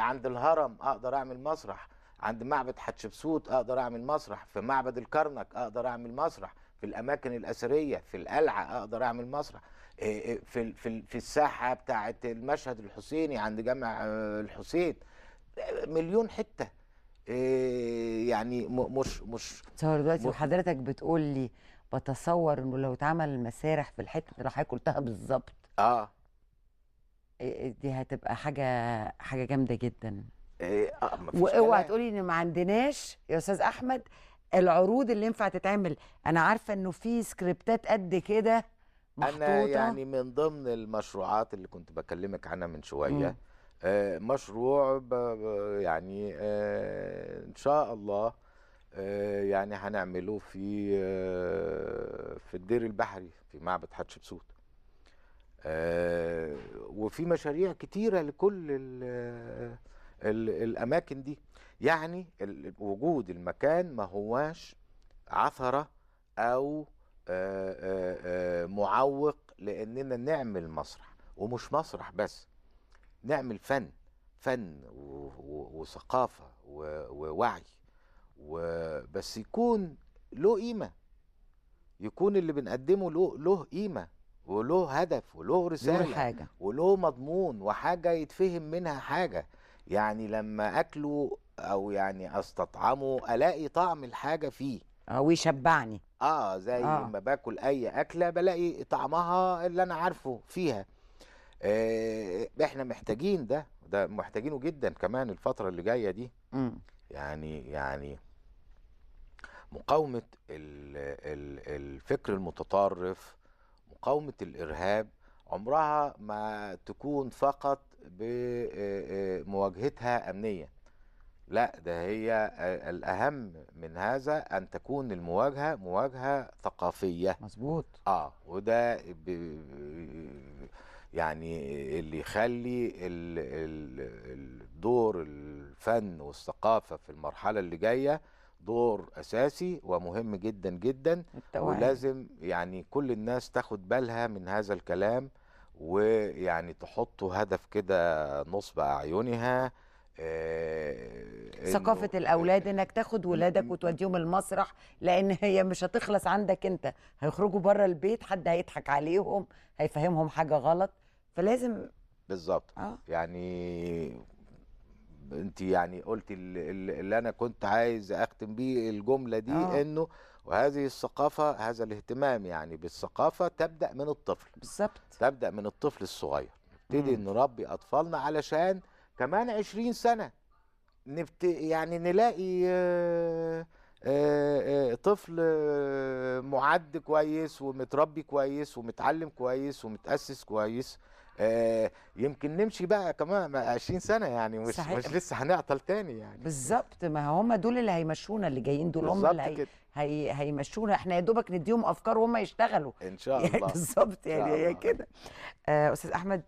عند الهرم اقدر اعمل مسرح، عند معبد حتشبسوت اقدر اعمل مسرح، في معبد الكرنك اقدر اعمل مسرح، في الاماكن الاثرية، في القلعة اقدر اعمل مسرح، في في في الساحة بتاعه المشهد الحسيني عند جامع الحسين، مليون حتة. يعني مش تصور دلوقتي وحضرتك بتقول لي بتصور انه لو اتعمل المسارح في الحتة اللي حضرتك قلتها بالظبط، دي هتبقى حاجة جامدة جدا. واوعى تقولي ان ما عندناش يا استاذ احمد العروض اللي ينفع تتعمل. انا عارفه انه في سكريبتات قد كده محطوطة. انا يعني من ضمن المشروعات اللي كنت بكلمك عنها من شوية مشروع يعني ان شاء الله يعني هنعمله في الدير البحري في معبد حتشبسوت. وفي مشاريع كتيرة لكل الأماكن دي. يعني وجود المكان ما هواش عثرة أو معوق لأننا نعمل مسرح. ومش مسرح بس، نعمل فن وثقافة ووعي، وبس يكون له قيمة، يكون اللي بنقدمه له قيمة وله هدف وله رسالة حاجة. وله مضمون وحاجة يتفهم منها حاجة. يعني لما أكله أو يعني أستطعمه ألاقي طعم الحاجة فيه ويشبعني. زي ما باكل أي أكلة بلاقي طعمها اللي أنا عارفه فيها. إحنا محتاجين ده محتاجينه جدا كمان الفترة اللي جاية دي. يعني مقاومة الفكر المتطرف، مقاومة الإرهاب، عمرها ما تكون فقط بمواجهتها أمنية، لا، ده هي الأهم من هذا أن تكون المواجهة مواجهة ثقافية. مظبوط. وده يعني اللي يخلي الدور الفن والثقافة في المرحلة اللي جاية دور أساسي ومهم جدا جدا. ولازم يعني كل الناس تاخد بالها من هذا الكلام، ويعني تحطوا هدف كده نصب أعينها. ثقافة الأولاد، إنك تاخد ولادك وتوديهم المسرح، لأن هي مش هتخلص عندك أنت، هيخرجوا بره البيت حد هيضحك عليهم، هيفهمهم حاجة غلط، فلازم بالظبط. يعني انت يعني قلتي اللي انا كنت عايز اختم بيه الجملة دي، انه وهذه الثقافة، هذا الاهتمام يعني بالثقافة تبدا من الطفل. بالظبط، تبدا من الطفل الصغير. نبتدي نربي اطفالنا علشان كمان 20 سنة يعني نلاقي طفل معد كويس ومتربي كويس ومتعلم كويس ومتأسس كويس. يمكن نمشي بقى كمان 20 سنة، يعني مش لسه هنعطل تاني يعني. بالظبط، ما هم دول اللي هيمشونا، اللي جايين دول هم اللي هيمشونا. احنا يا دوبك نديهم افكار وهم يشتغلوا ان شاء الله. بالظبط، يعني هي كده. استاذ احمد،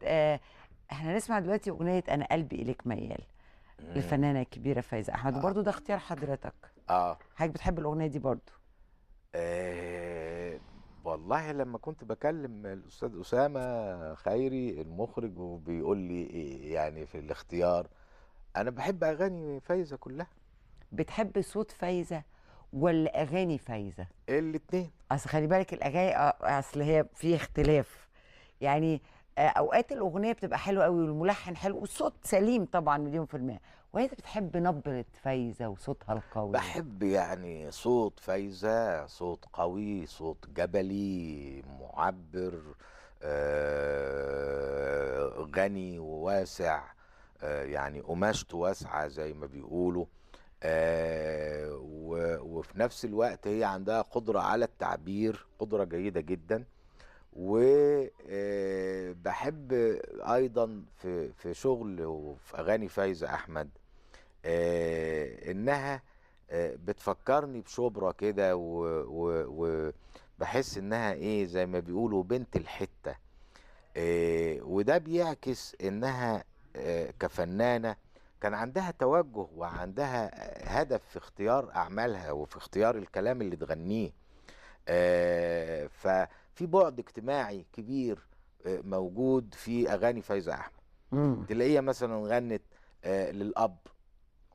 احنا نسمع دلوقتي اغنية انا قلبي اليك ميال للفنانه الكبيرة فايزه احمد، وبرده ده اختيار حضرتك. حضرتك بتحب الاغنية دي برده؟ والله لما كنت بكلم الأستاذ أسامة خيري المخرج وبيقول لي يعني في الاختيار، أنا بحب أغاني فايزة كلها. بتحب صوت فايزة ولا أغاني فايزة؟ الاتنين. أصل خلي بالك الأغاني، أصل هي في اختلاف، يعني اوقات الاغنية بتبقى حلوة قوي والملحن حلو والصوت سليم طبعا 100%، وانت بتحب نبره فايزه وصوتها القوي؟ بحب يعني صوت فايزه، صوت قوي، صوت جبلي معبر، غني وواسع، يعني قماشته واسعة زي ما بيقولوا، وفي نفس الوقت هي عندها قدره على التعبير، قدره جيدة جدا. وبحب ايضا في شغل وفي اغاني فايزه احمد انها بتفكرني بشبرا كده، وبحس انها ايه زي ما بيقولوا بنت الحتة، وده بيعكس انها كفنانه كان عندها توجه وعندها هدف في اختيار اعمالها وفي اختيار الكلام اللي تغنيه. ففي بعد اجتماعي كبير موجود في اغاني فايزه احمد. تلاقيها مثلا غنت للاب،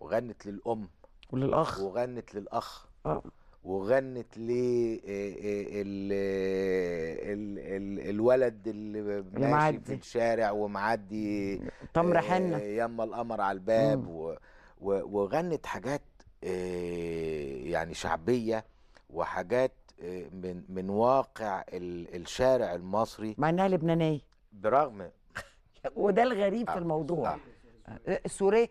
وغنت للام، وللاخ، وغنت للاخ، وغنت للولد اللي ماشي في الشارع ومعدي تمر حنة يما القمر على الباب، وغنت حاجات يعني شعبية وحاجات من واقع الشارع المصري، مع انها لبنانية برغم وده الغريب في الموضوع. سورية؟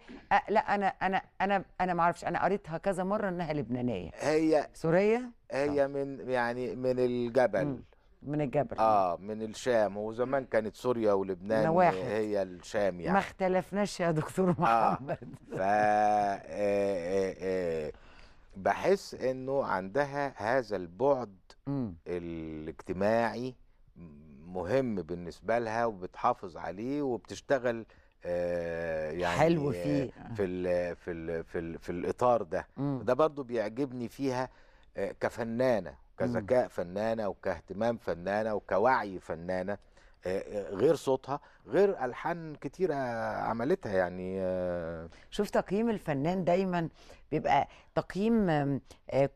لا انا انا انا انا ما اعرفش، انا قريتها كذا مرة انها لبنانية. هي سورية، هي من يعني من الجبل، من الجبل، من الشام. وزمان كانت سوريا ولبنان واحد. هي الشام يعني، ما اختلفناش يا دكتور محمد. ف بحس انه عندها هذا البعد الاجتماعي مهم بالنسبة لها، وبتحافظ عليه وبتشتغل يعني حلو فيه في ال في ال في, ال في الاطار ده. ده برضو بيعجبني فيها كفنانه، كذكاء فنانة، وكاهتمام فنانة، وكوعي فنانة، غير صوتها، غير الحان كتيرة عملتها يعني. شوف تقييم الفنان دايما بيبقى تقييم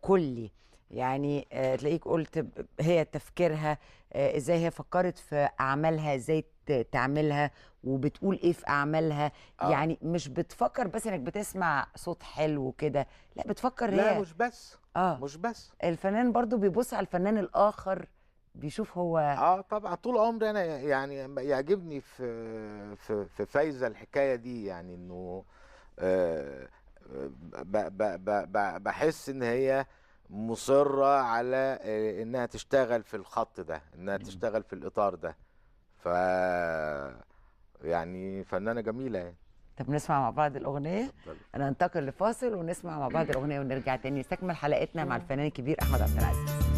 كلي، يعني تلاقيك قلت هي تفكيرها ازاي، هي فكرت في اعمالها ازاي تعملها، وبتقول ايه في اعمالها. يعني مش بتفكر بس انك بتسمع صوت حلو كده، لا بتفكر هي. لا مش بس، مش بس الفنان برضو بيبص على الفنان الاخر، بيشوف هو. طبعا طول عمري انا يعني يعجبني في في فايزه الحكاية دي، يعني انه بحس ان هي مصرة على انها تشتغل في الخط ده، انها تشتغل في الاطار ده. ف يعني فنانة جميلة يعني. طب نسمع مع بعض الاغنية. انا انتقل لفاصل ونسمع مع بعض الاغنية ونرجع تاني نستكمل حلقتنا مع الفنان الكبير احمد عبد العزيز.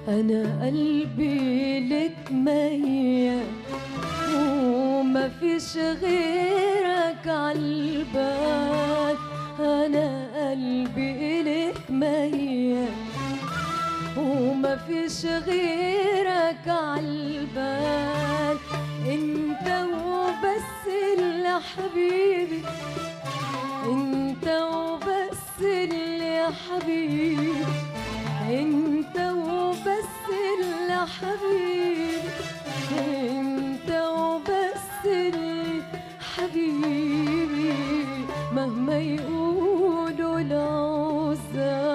أنا قلبي لك ميال وما فيش غيرك عالبال، أنا قلبي فيش غيرك عالبال، انت وبس اللي حبيبي، انت وبس اللي حبيبي، انت وبس اللي حبيبي، انت وبس اللي حبيبي، مهما يقولوا العزال.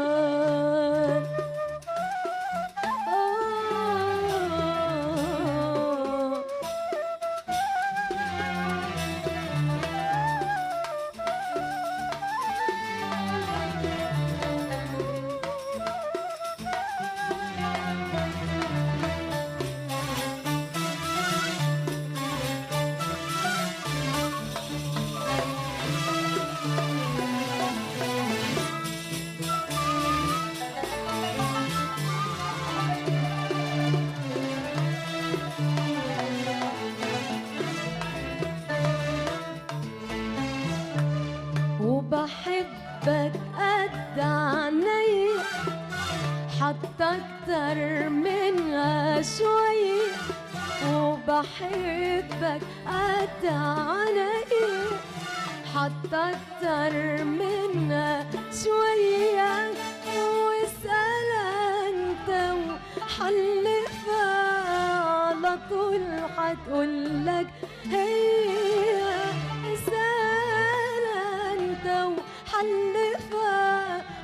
وبحبك قد عيني، حتى اكتر منها شوية، وبحبك قد عيني، حتى اكتر منها شوية، واسأل انت وحلفها على طول هتقولك هي، اسأل انت وحلفها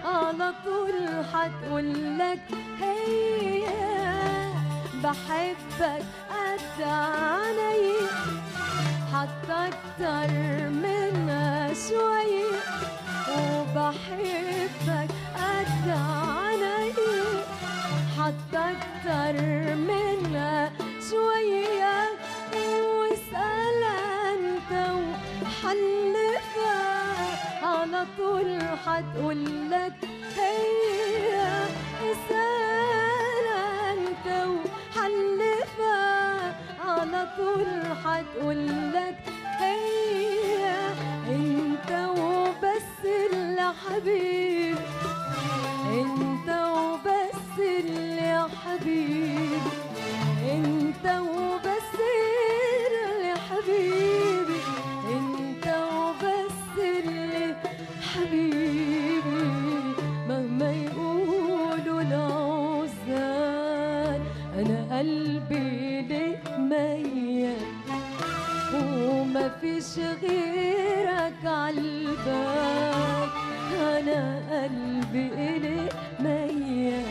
على طول هتقولك هي، بحبك قد عيني، حتى اكتر منها شوية، وبحبك قد عيني، حتى اكتر منها شوية، واسأل انت وحلفها على طول هتقولك هي، اسأل انت وحلفها على طول هتقولك هي، انت وبس اللي حبيبي، انت وبس اللي حبيبي، انت وبس اللي حبيبي، انت وبس اللي حبيبي، مهما يقولوا العزال، انا قلبي ليه ميال، وما فيش غيرك عالبال، انا قلبي ليه ميال،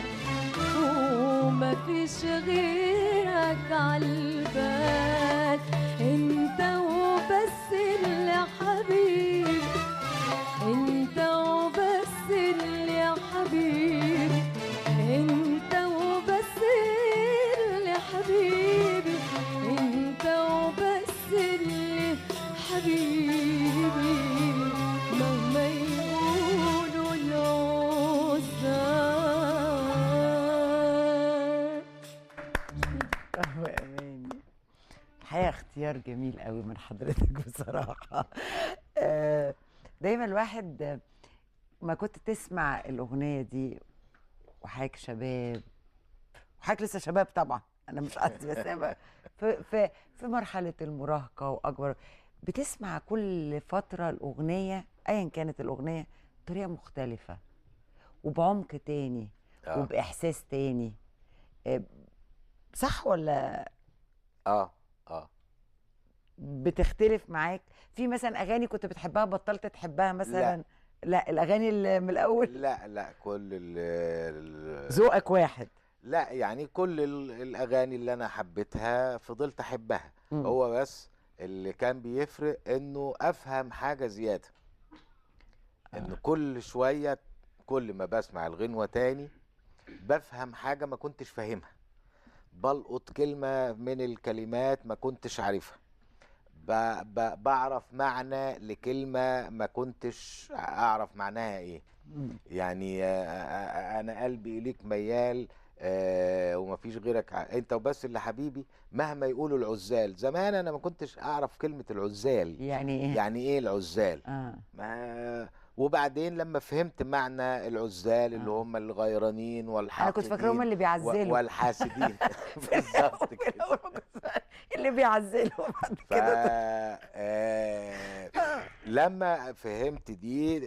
وما فيش غيرك عالبال، انت وبس اللي حبيبي، انت وبس اللي حبيبي، انت وبس اللي حبيبي، انت وبس اللي حبيبي، مهما يقولوا العزال. أماني، الحقيقة اختيار جميل قوي من حضرتك بصراحة. دايما الواحد ما كنت تسمع الأغنية دي وحضرتك شباب، وحضرتك لسه شباب طبعا، أنا مش قصدي، بس أنا في في مرحلة المراهقة وأكبر، بتسمع كل فترة الأغنية أيا كانت الأغنية بطريقة مختلفة وبعمق تاني وبإحساس تاني، صح ولا؟ اه بتختلف معاك؟ في مثلا اغاني كنت بتحبها بطلت تحبها مثلا؟ لا الاغاني اللي من الاول؟ لا كل ذوقك واحد. لا يعني كل الاغاني اللي انا حبيتها فضلت احبها. هو بس اللي كان بيفرق انه افهم حاجة زيادة، انه كل شوية كل ما بسمع الغنوه تاني بفهم حاجة ما كنتش فاهمها، بلقط كلمة من الكلمات ما كنتش عارفها، بعرف معنى لكلمة ما كنتش أعرف معناها إيه. يعني أنا قلبي إليك ميال، ومفيش غيرك، أنت وبس اللي حبيبي، مهما يقولوا العزال. زمان أنا ما كنتش أعرف كلمة العزال يعني إيه، يعني إيه العزال. ما وبعدين لما فهمت معنى العزال اللي هم الغيرانين والحاقدين، انا كنت فاكره هم اللي بيعزلوا والحاسدين. بالظبط كده، اللي بيعزلوا بعد كده. لما فهمت دي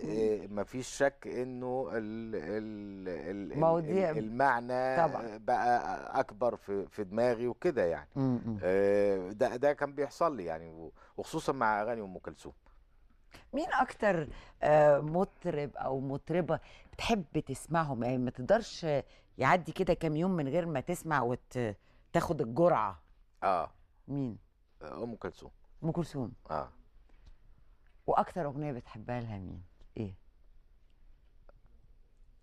مفيش شك انه المعنى طبعا بقى اكبر في دماغي وكده يعني. ده كان بيحصل لي يعني، وخصوصا مع اغاني ام كلثوم. مين اكتر مطرب او مطربه بتحب تسمعهم؟ يعني ما تقدرش يعدي كده كام يوم من غير ما تسمع وتاخد الجرعة. مين؟ ام كلثوم. ام كلثوم. واكتر اغنية بتحبها لها مين؟ ايه؟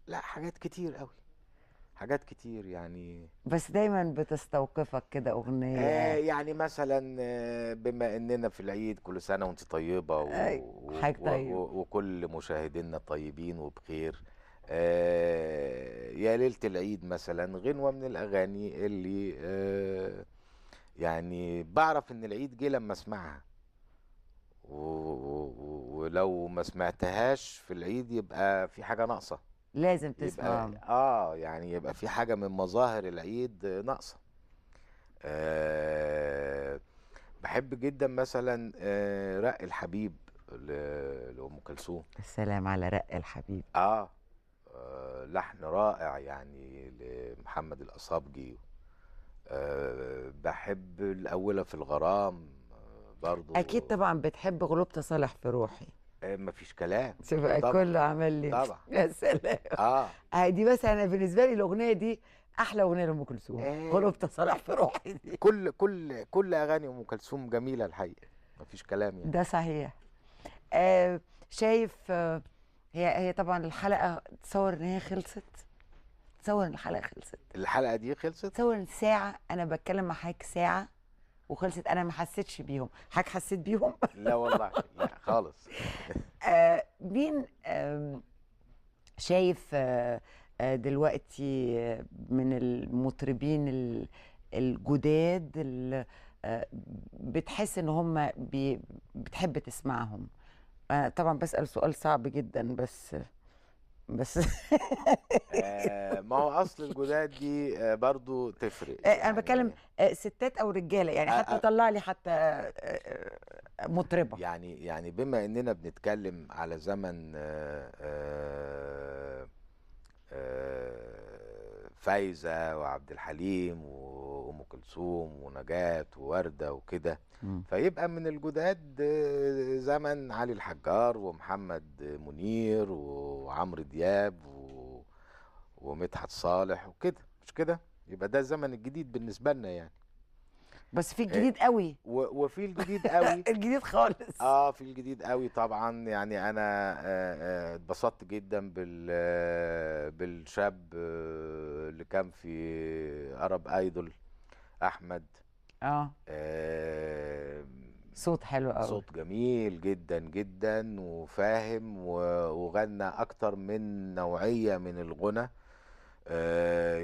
لا حاجات كتير قوي، حاجات كتير يعني، بس دايما بتستوقفك كده اغنية. يعني مثلا بما اننا في العيد، كل سنة وانت طيبة وكل مشاهدينا طيبين وبخير. يا ليلة العيد مثلا، غنوه من الاغاني اللي يعني بعرف ان العيد جه لما اسمعها، ولو ما سمعتهاش في العيد يبقى في حاجة ناقصه. لازم تسمع. يعني يبقى في حاجة من مظاهر العيد ناقصة. بحب جدا مثلا رق الحبيب لأم كلثوم. السلام على رق الحبيب. لحن رائع يعني لمحمد الأصابجي. بحب الأولى في الغرام برضو. أكيد طبعا بتحب غلوب تصالح في روحي. مفيش كلام، شوف كله عمل لي طبعا. يا سلام. دي بس انا بالنسبة لي الاغنية دي احلى اغنية لام كلثوم، غلوب تصالح في روحي دي. كل كل كل اغاني ام كلثوم جميلة الحقيقة، مفيش كلام يعني. ده صحيح. شايف هي طبعا الحلقة، تصور ان هي خلصت، تصور ان الحلقة خلصت، الحلقة دي خلصت، تصور ان ساعة انا بتكلم مع حضرتك ساعة وخلصت، انا ما حسيتش بيهم. حضرتك حسيت بيهم؟ لا والله لا خالص. مين شايف دلوقتي من المطربين الجداد اللي بتحس ان هم بتحب تسمعهم؟ طبعا بسأل سؤال صعب جدا بس ما هو اصل الجداد دي برضو تفرق. انا يعني بتكلم ستات او رجاله يعني، حتى طلع لي حتى مطربه يعني بما اننا بنتكلم على زمن فايزه وعبد الحليم وام كلثوم ونجاة ووردة وكده، فيبقى من الجداد زمن علي الحجار ومحمد منير وعمرو دياب ومدحت صالح وكده، مش كده؟ يبقى ده الزمن الجديد بالنسبة لنا يعني. بس في الجديد قوي، وفي الجديد قوي. الجديد خالص. في الجديد قوي طبعا. يعني انا اتبسطت جدا بالشاب اللي كان في عرب ايدول، احمد. صوت حلو قوي، صوت جميل جدا جدا، وفاهم وغنى اكتر من نوعية من الغنى.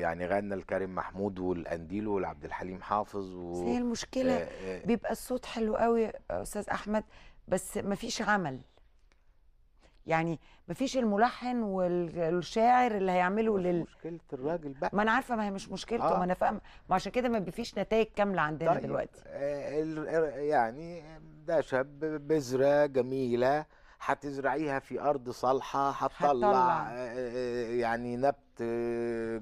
يعني غنى الكريم محمود والقنديل والعبد الحليم حافظ بس هي المشكلة بيبقى الصوت حلو قوي استاذ احمد، بس مفيش عمل، يعني مفيش الملحن والشاعر اللي هيعمله مشكلة الراجل بقى. ما انا عارفه، ما هي مش مشكلته، ما انا فاهمه، ما عشان كده ما فيش نتائج كاملة عندنا. طيب دلوقتي يعني ده شاب بذرة جميلة هتزرعيها في ارض صالحه هتطلع يعني نبت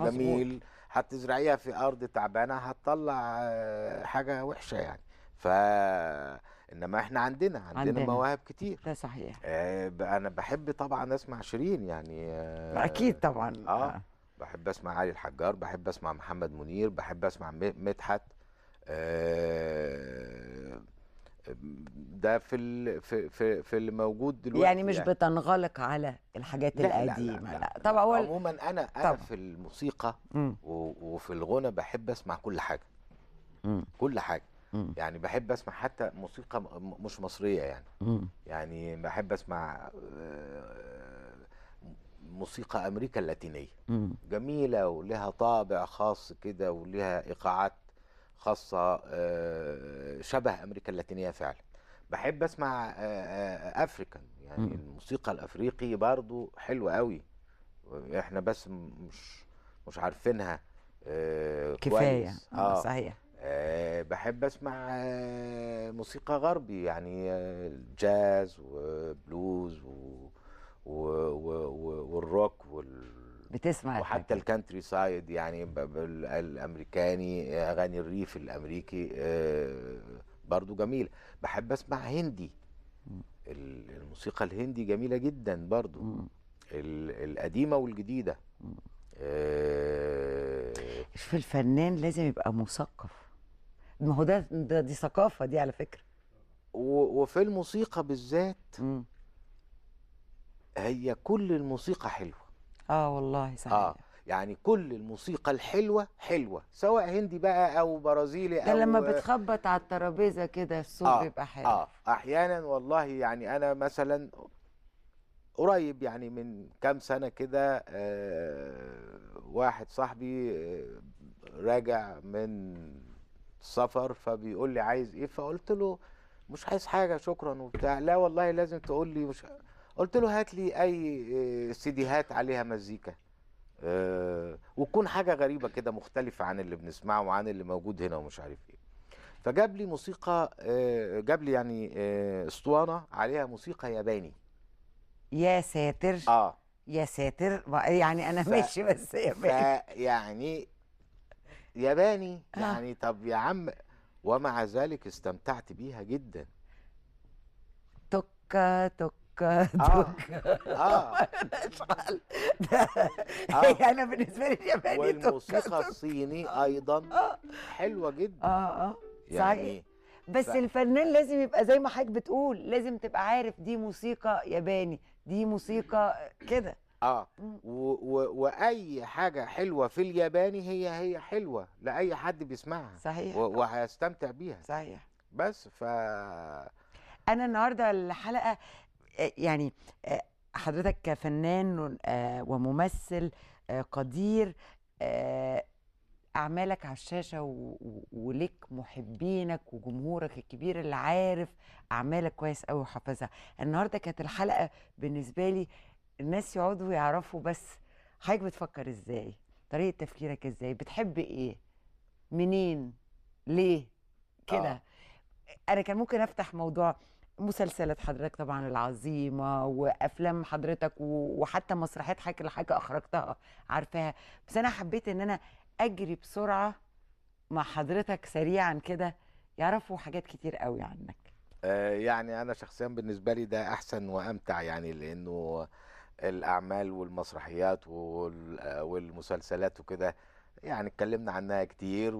جميل، هتزرعيها في ارض تعبانة هتطلع حاجة وحشة يعني. ف انما احنا عندنا مواهب كتير. ده صحيح. انا بحب طبعا اسمع شيرين يعني، اكيد طبعا. بحب اسمع علي الحجار، بحب اسمع محمد منير، بحب اسمع مدحت. ده في في اللي موجود دلوقتي يعني، مش يعني بتنغلق على الحاجات القديمة. لا, لا. طبعا. عموما انا في الموسيقى وفي الغنى بحب اسمع كل حاجة. كل حاجة. يعني بحب اسمع حتى موسيقى مش مصرية يعني. يعني بحب اسمع موسيقى امريكا اللاتينية، جميلة ولها طابع خاص كده ولها ايقاعات خاصة شبه امريكا اللاتينية فعلا. بحب اسمع African يعني الموسيقى الافريقي برضو حلوة قوي، احنا بس مش عارفينها كفاية. صحيح. بحب اسمع موسيقى غربي، يعني جاز وبلوز والروك بتسمع، وحتى ال countryside يعني الامريكاني، اغاني الريف الامريكي برضو جميلة. بحب اسمع هندي، الموسيقى الهندي جميلة جدا برضو، القديمة والجديده. شوف، الفنان لازم يبقى مثقف، ما هو ده دي ثقافة دي على فكرة. وفي الموسيقى بالذات هي كل الموسيقى حلوة. والله صحيح. يعني كل الموسيقى الحلوة حلوة، سواء هندي بقى او برازيلي ده لما بتخبط على الترابيزة كده الصوت بيبقى حلو. احيانا والله، يعني انا مثلا قريب يعني من كام سنة كده، واحد صاحبي راجع من السفر، فبيقول لي عايز ايه، فقلت له مش عايز حاجة شكرا وبتاع. لا والله لازم تقول لي، مش قلت له هات لي اي سيديهات عليها مزيكا، وتكون حاجة غريبة كده مختلفة عن اللي بنسمعه وعن اللي موجود هنا ومش عارف ايه. فجاب لي موسيقى، جاب لي يعني اسطوانة عليها موسيقى ياباني. يا ساتر. يا ساتر، يعني انا ماشي بس ياباني، يعني ياباني يعني طب يا عم. ومع ذلك استمتعت بيها جدا. توكا توكا توكا. انا بالنسبة لي الياباني. والموسيقى الصيني ايضا حلوة جدا. يعني صحيح. بس الفنان لازم يبقى زي ما حضرتك بتقول، لازم تبقى عارف دي موسيقى ياباني، دي موسيقى كده. واي حاجة حلوة في الياباني هي حلوة لاي حد بيسمعها. صحيح. وهيستمتع بيها. صحيح. بس انا النهارده الحلقة يعني حضرتك كفنان وممثل قدير، أعمالك على الشاشة ولك محبينك وجمهورك الكبير اللي عارف أعمالك كويس أوي وحافظها. النهاردة كانت الحلقة بالنسبة لي الناس يقعدوا يعرفوا بس حضرتك بتفكر إزاي، طريقة تفكيرك إزاي، بتحب إيه، منين، ليه كده. أنا كان ممكن أفتح موضوع مسلسلات حضرتك طبعا العظيمة، وأفلام حضرتك، وحتى مسرحيات حضرتك اللي حضرتك أخرجتها عارفاها، بس أنا حبيت إن أنا أجري بسرعة مع حضرتك سريعا كده يعرفوا حاجات كتير قوي عنك. يعني أنا شخصيا بالنسبة لي ده أحسن وأمتع، يعني لأنه الأعمال والمسرحيات والمسلسلات وكده يعني اتكلمنا عنها كتير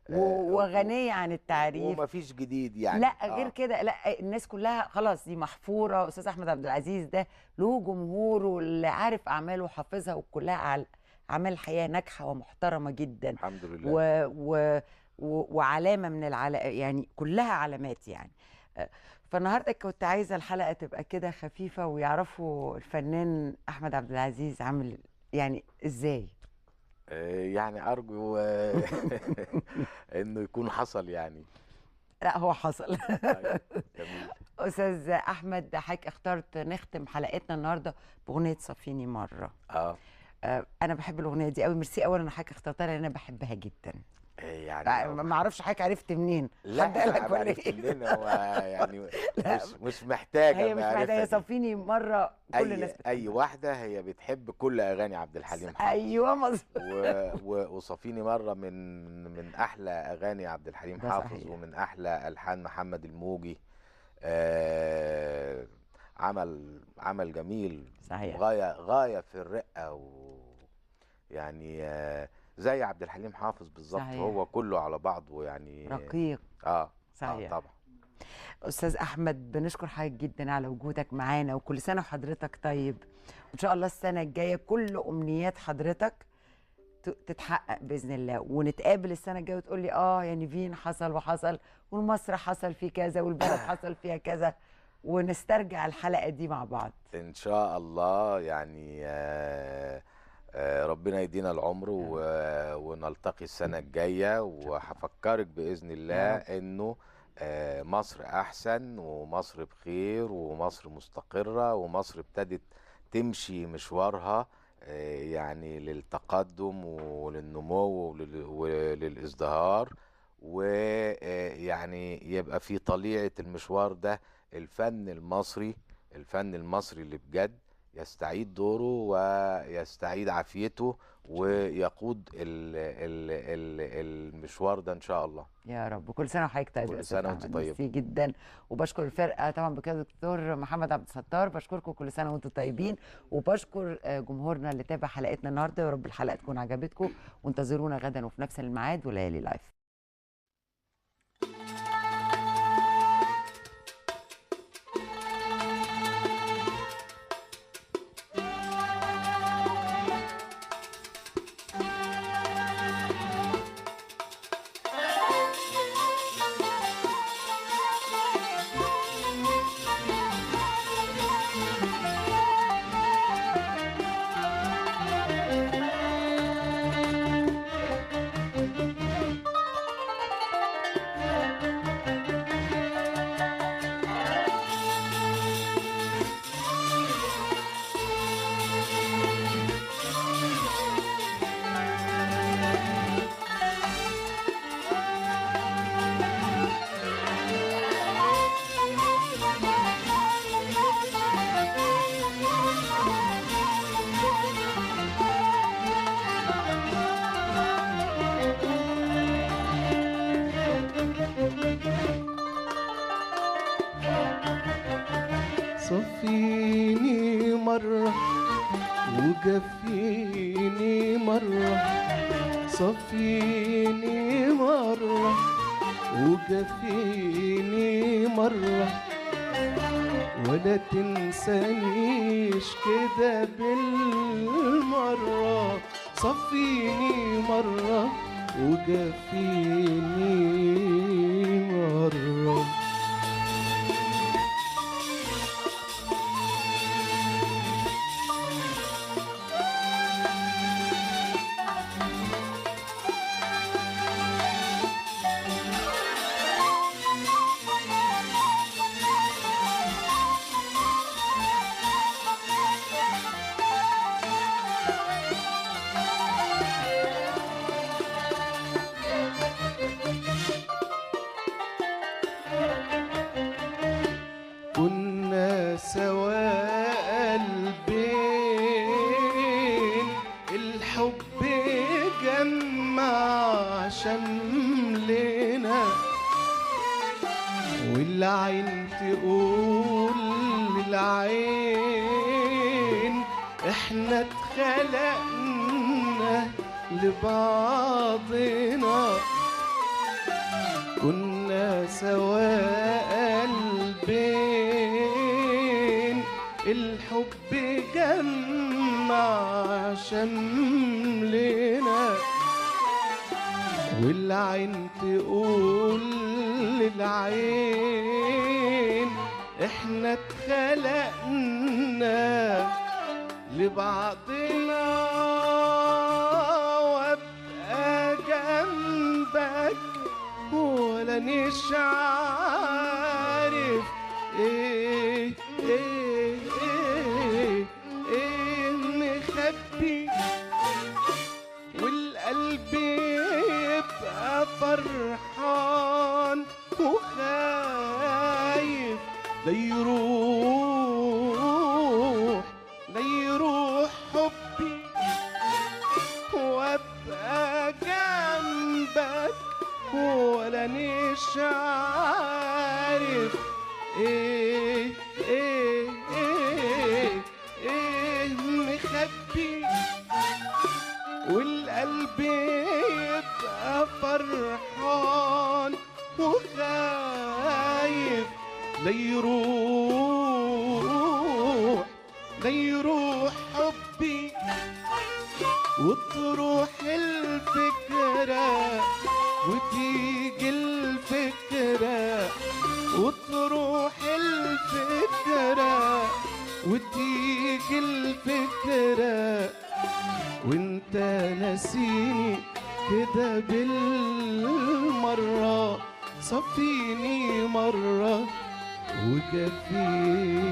وغنية عن التعريف ومفيش جديد يعني. لا غير كده، لا الناس كلها خلاص دي محفورة. أستاذ أحمد عبد العزيز ده له جمهوره اللي عارف أعماله وحافظها، وكلها أعمال الحقيقة ناجحة ومحترمة جدا الحمد لله، وعلامة من يعني كلها علامات يعني. فالنهارده كنت عايزة الحلقة تبقى كده خفيفة ويعرفوا الفنان أحمد عبد العزيز عامل يعني إزاي. يعني أرجو إنه يكون حصل يعني. لا هو حصل. طيب جميل. أستاذ أحمد، حضرتك اخترت نختم حلقتنا النهارده بأغنية صفيني مرة. أنا بحب الأغنية دي قوي. ميرسي أولا حضرتك اخترتها لأن أنا بحبها جدا. يعني ما اعرفش حضرتك عرفت منين؟ لا حد قال لك ولا عرفت منين؟ هو يعني مش محتاجه، هي مش محتاجه. صفيني مرة كل الناس بتحبها. اي واحدة هي بتحب كل اغاني عبد الحليم حافظ. ايوه مظبوط. وصفيني مرة من احلى اغاني عبد الحليم حافظ، صحيح. ومن احلى الحان محمد الموجي. عمل جميل، صحيح. غاية في الرقة، ويعني زي عبد الحليم حافظ بالظبط، هو كله على بعضه يعني رقيق. صحيح. طبعا. استاذ احمد، بنشكر حضرتك جدا على وجودك معانا، وكل سنة وحضرتك طيب، وان شاء الله السنة الجاية كل امنيات حضرتك تتحقق باذن الله، ونتقابل السنة الجاية وتقول لي يعني فين حصل وحصل، والمسرح حصل فيه كذا، والبلد حصل فيها كذا، ونسترجع الحلقة دي مع بعض ان شاء الله. يعني ربنا يدينا العمر ونلتقي السنة الجاية، وهفكرك بإذن الله إنه مصر أحسن، ومصر بخير، ومصر مستقرة، ومصر ابتدت تمشي مشوارها يعني للتقدم وللنمو وللازدهار، ويعني يبقى في طليعة المشوار ده الفن المصري، الفن المصري اللي بجد يستعيد دوره ويستعيد عافيته ويقود المشوار ده ان شاء الله يا رب. كل سنة وحضرتك طيب. كل سنة وانت طيب. ميرسي جدا، وبشكر الفرقة طبعا بقيادة الدكتور محمد عبد الستار، بشكركم كل سنة وانتم طيبين، وبشكر جمهورنا اللي تابع حلقتنا النهارده. يا رب الحلقة تكون عجبتكم، وانتظرونا غدا وفي نفس الميعاد وليالي لايف. صفيني مرة وجفيني مرة، صفيني مرة وجفيني مرة، ولا تنسانيش كده بالمرة. صفيني مرة وجفيني مرة. كنا سوا قلبين، الحب جمع شملنا، والعين تقول للعين احنا اتخلقنا لبعضنا. كنا سوا قلبين، الحب جمع شملنا، والعين تقول للعين احنا اتخلقنا لبعضنا. وابقى جنبك ولا مش عارف ايه ايه ايه ايه مخبي، والقلب يبقى فرحان وخايف لا يروح، لا يروح حبي. وابقى جنبك ولا مش عارف ايه ايه ايه ايه مخبي، والقلب يبقى فرحان وخايف لا يروح، لا يروح حبي. وتروح الفكرة وتيجي الفكرة، وتروح الفكرة وتيجي الفكرة، وانت ناسيني كده بالمرة. صفيني مرة وجفيني.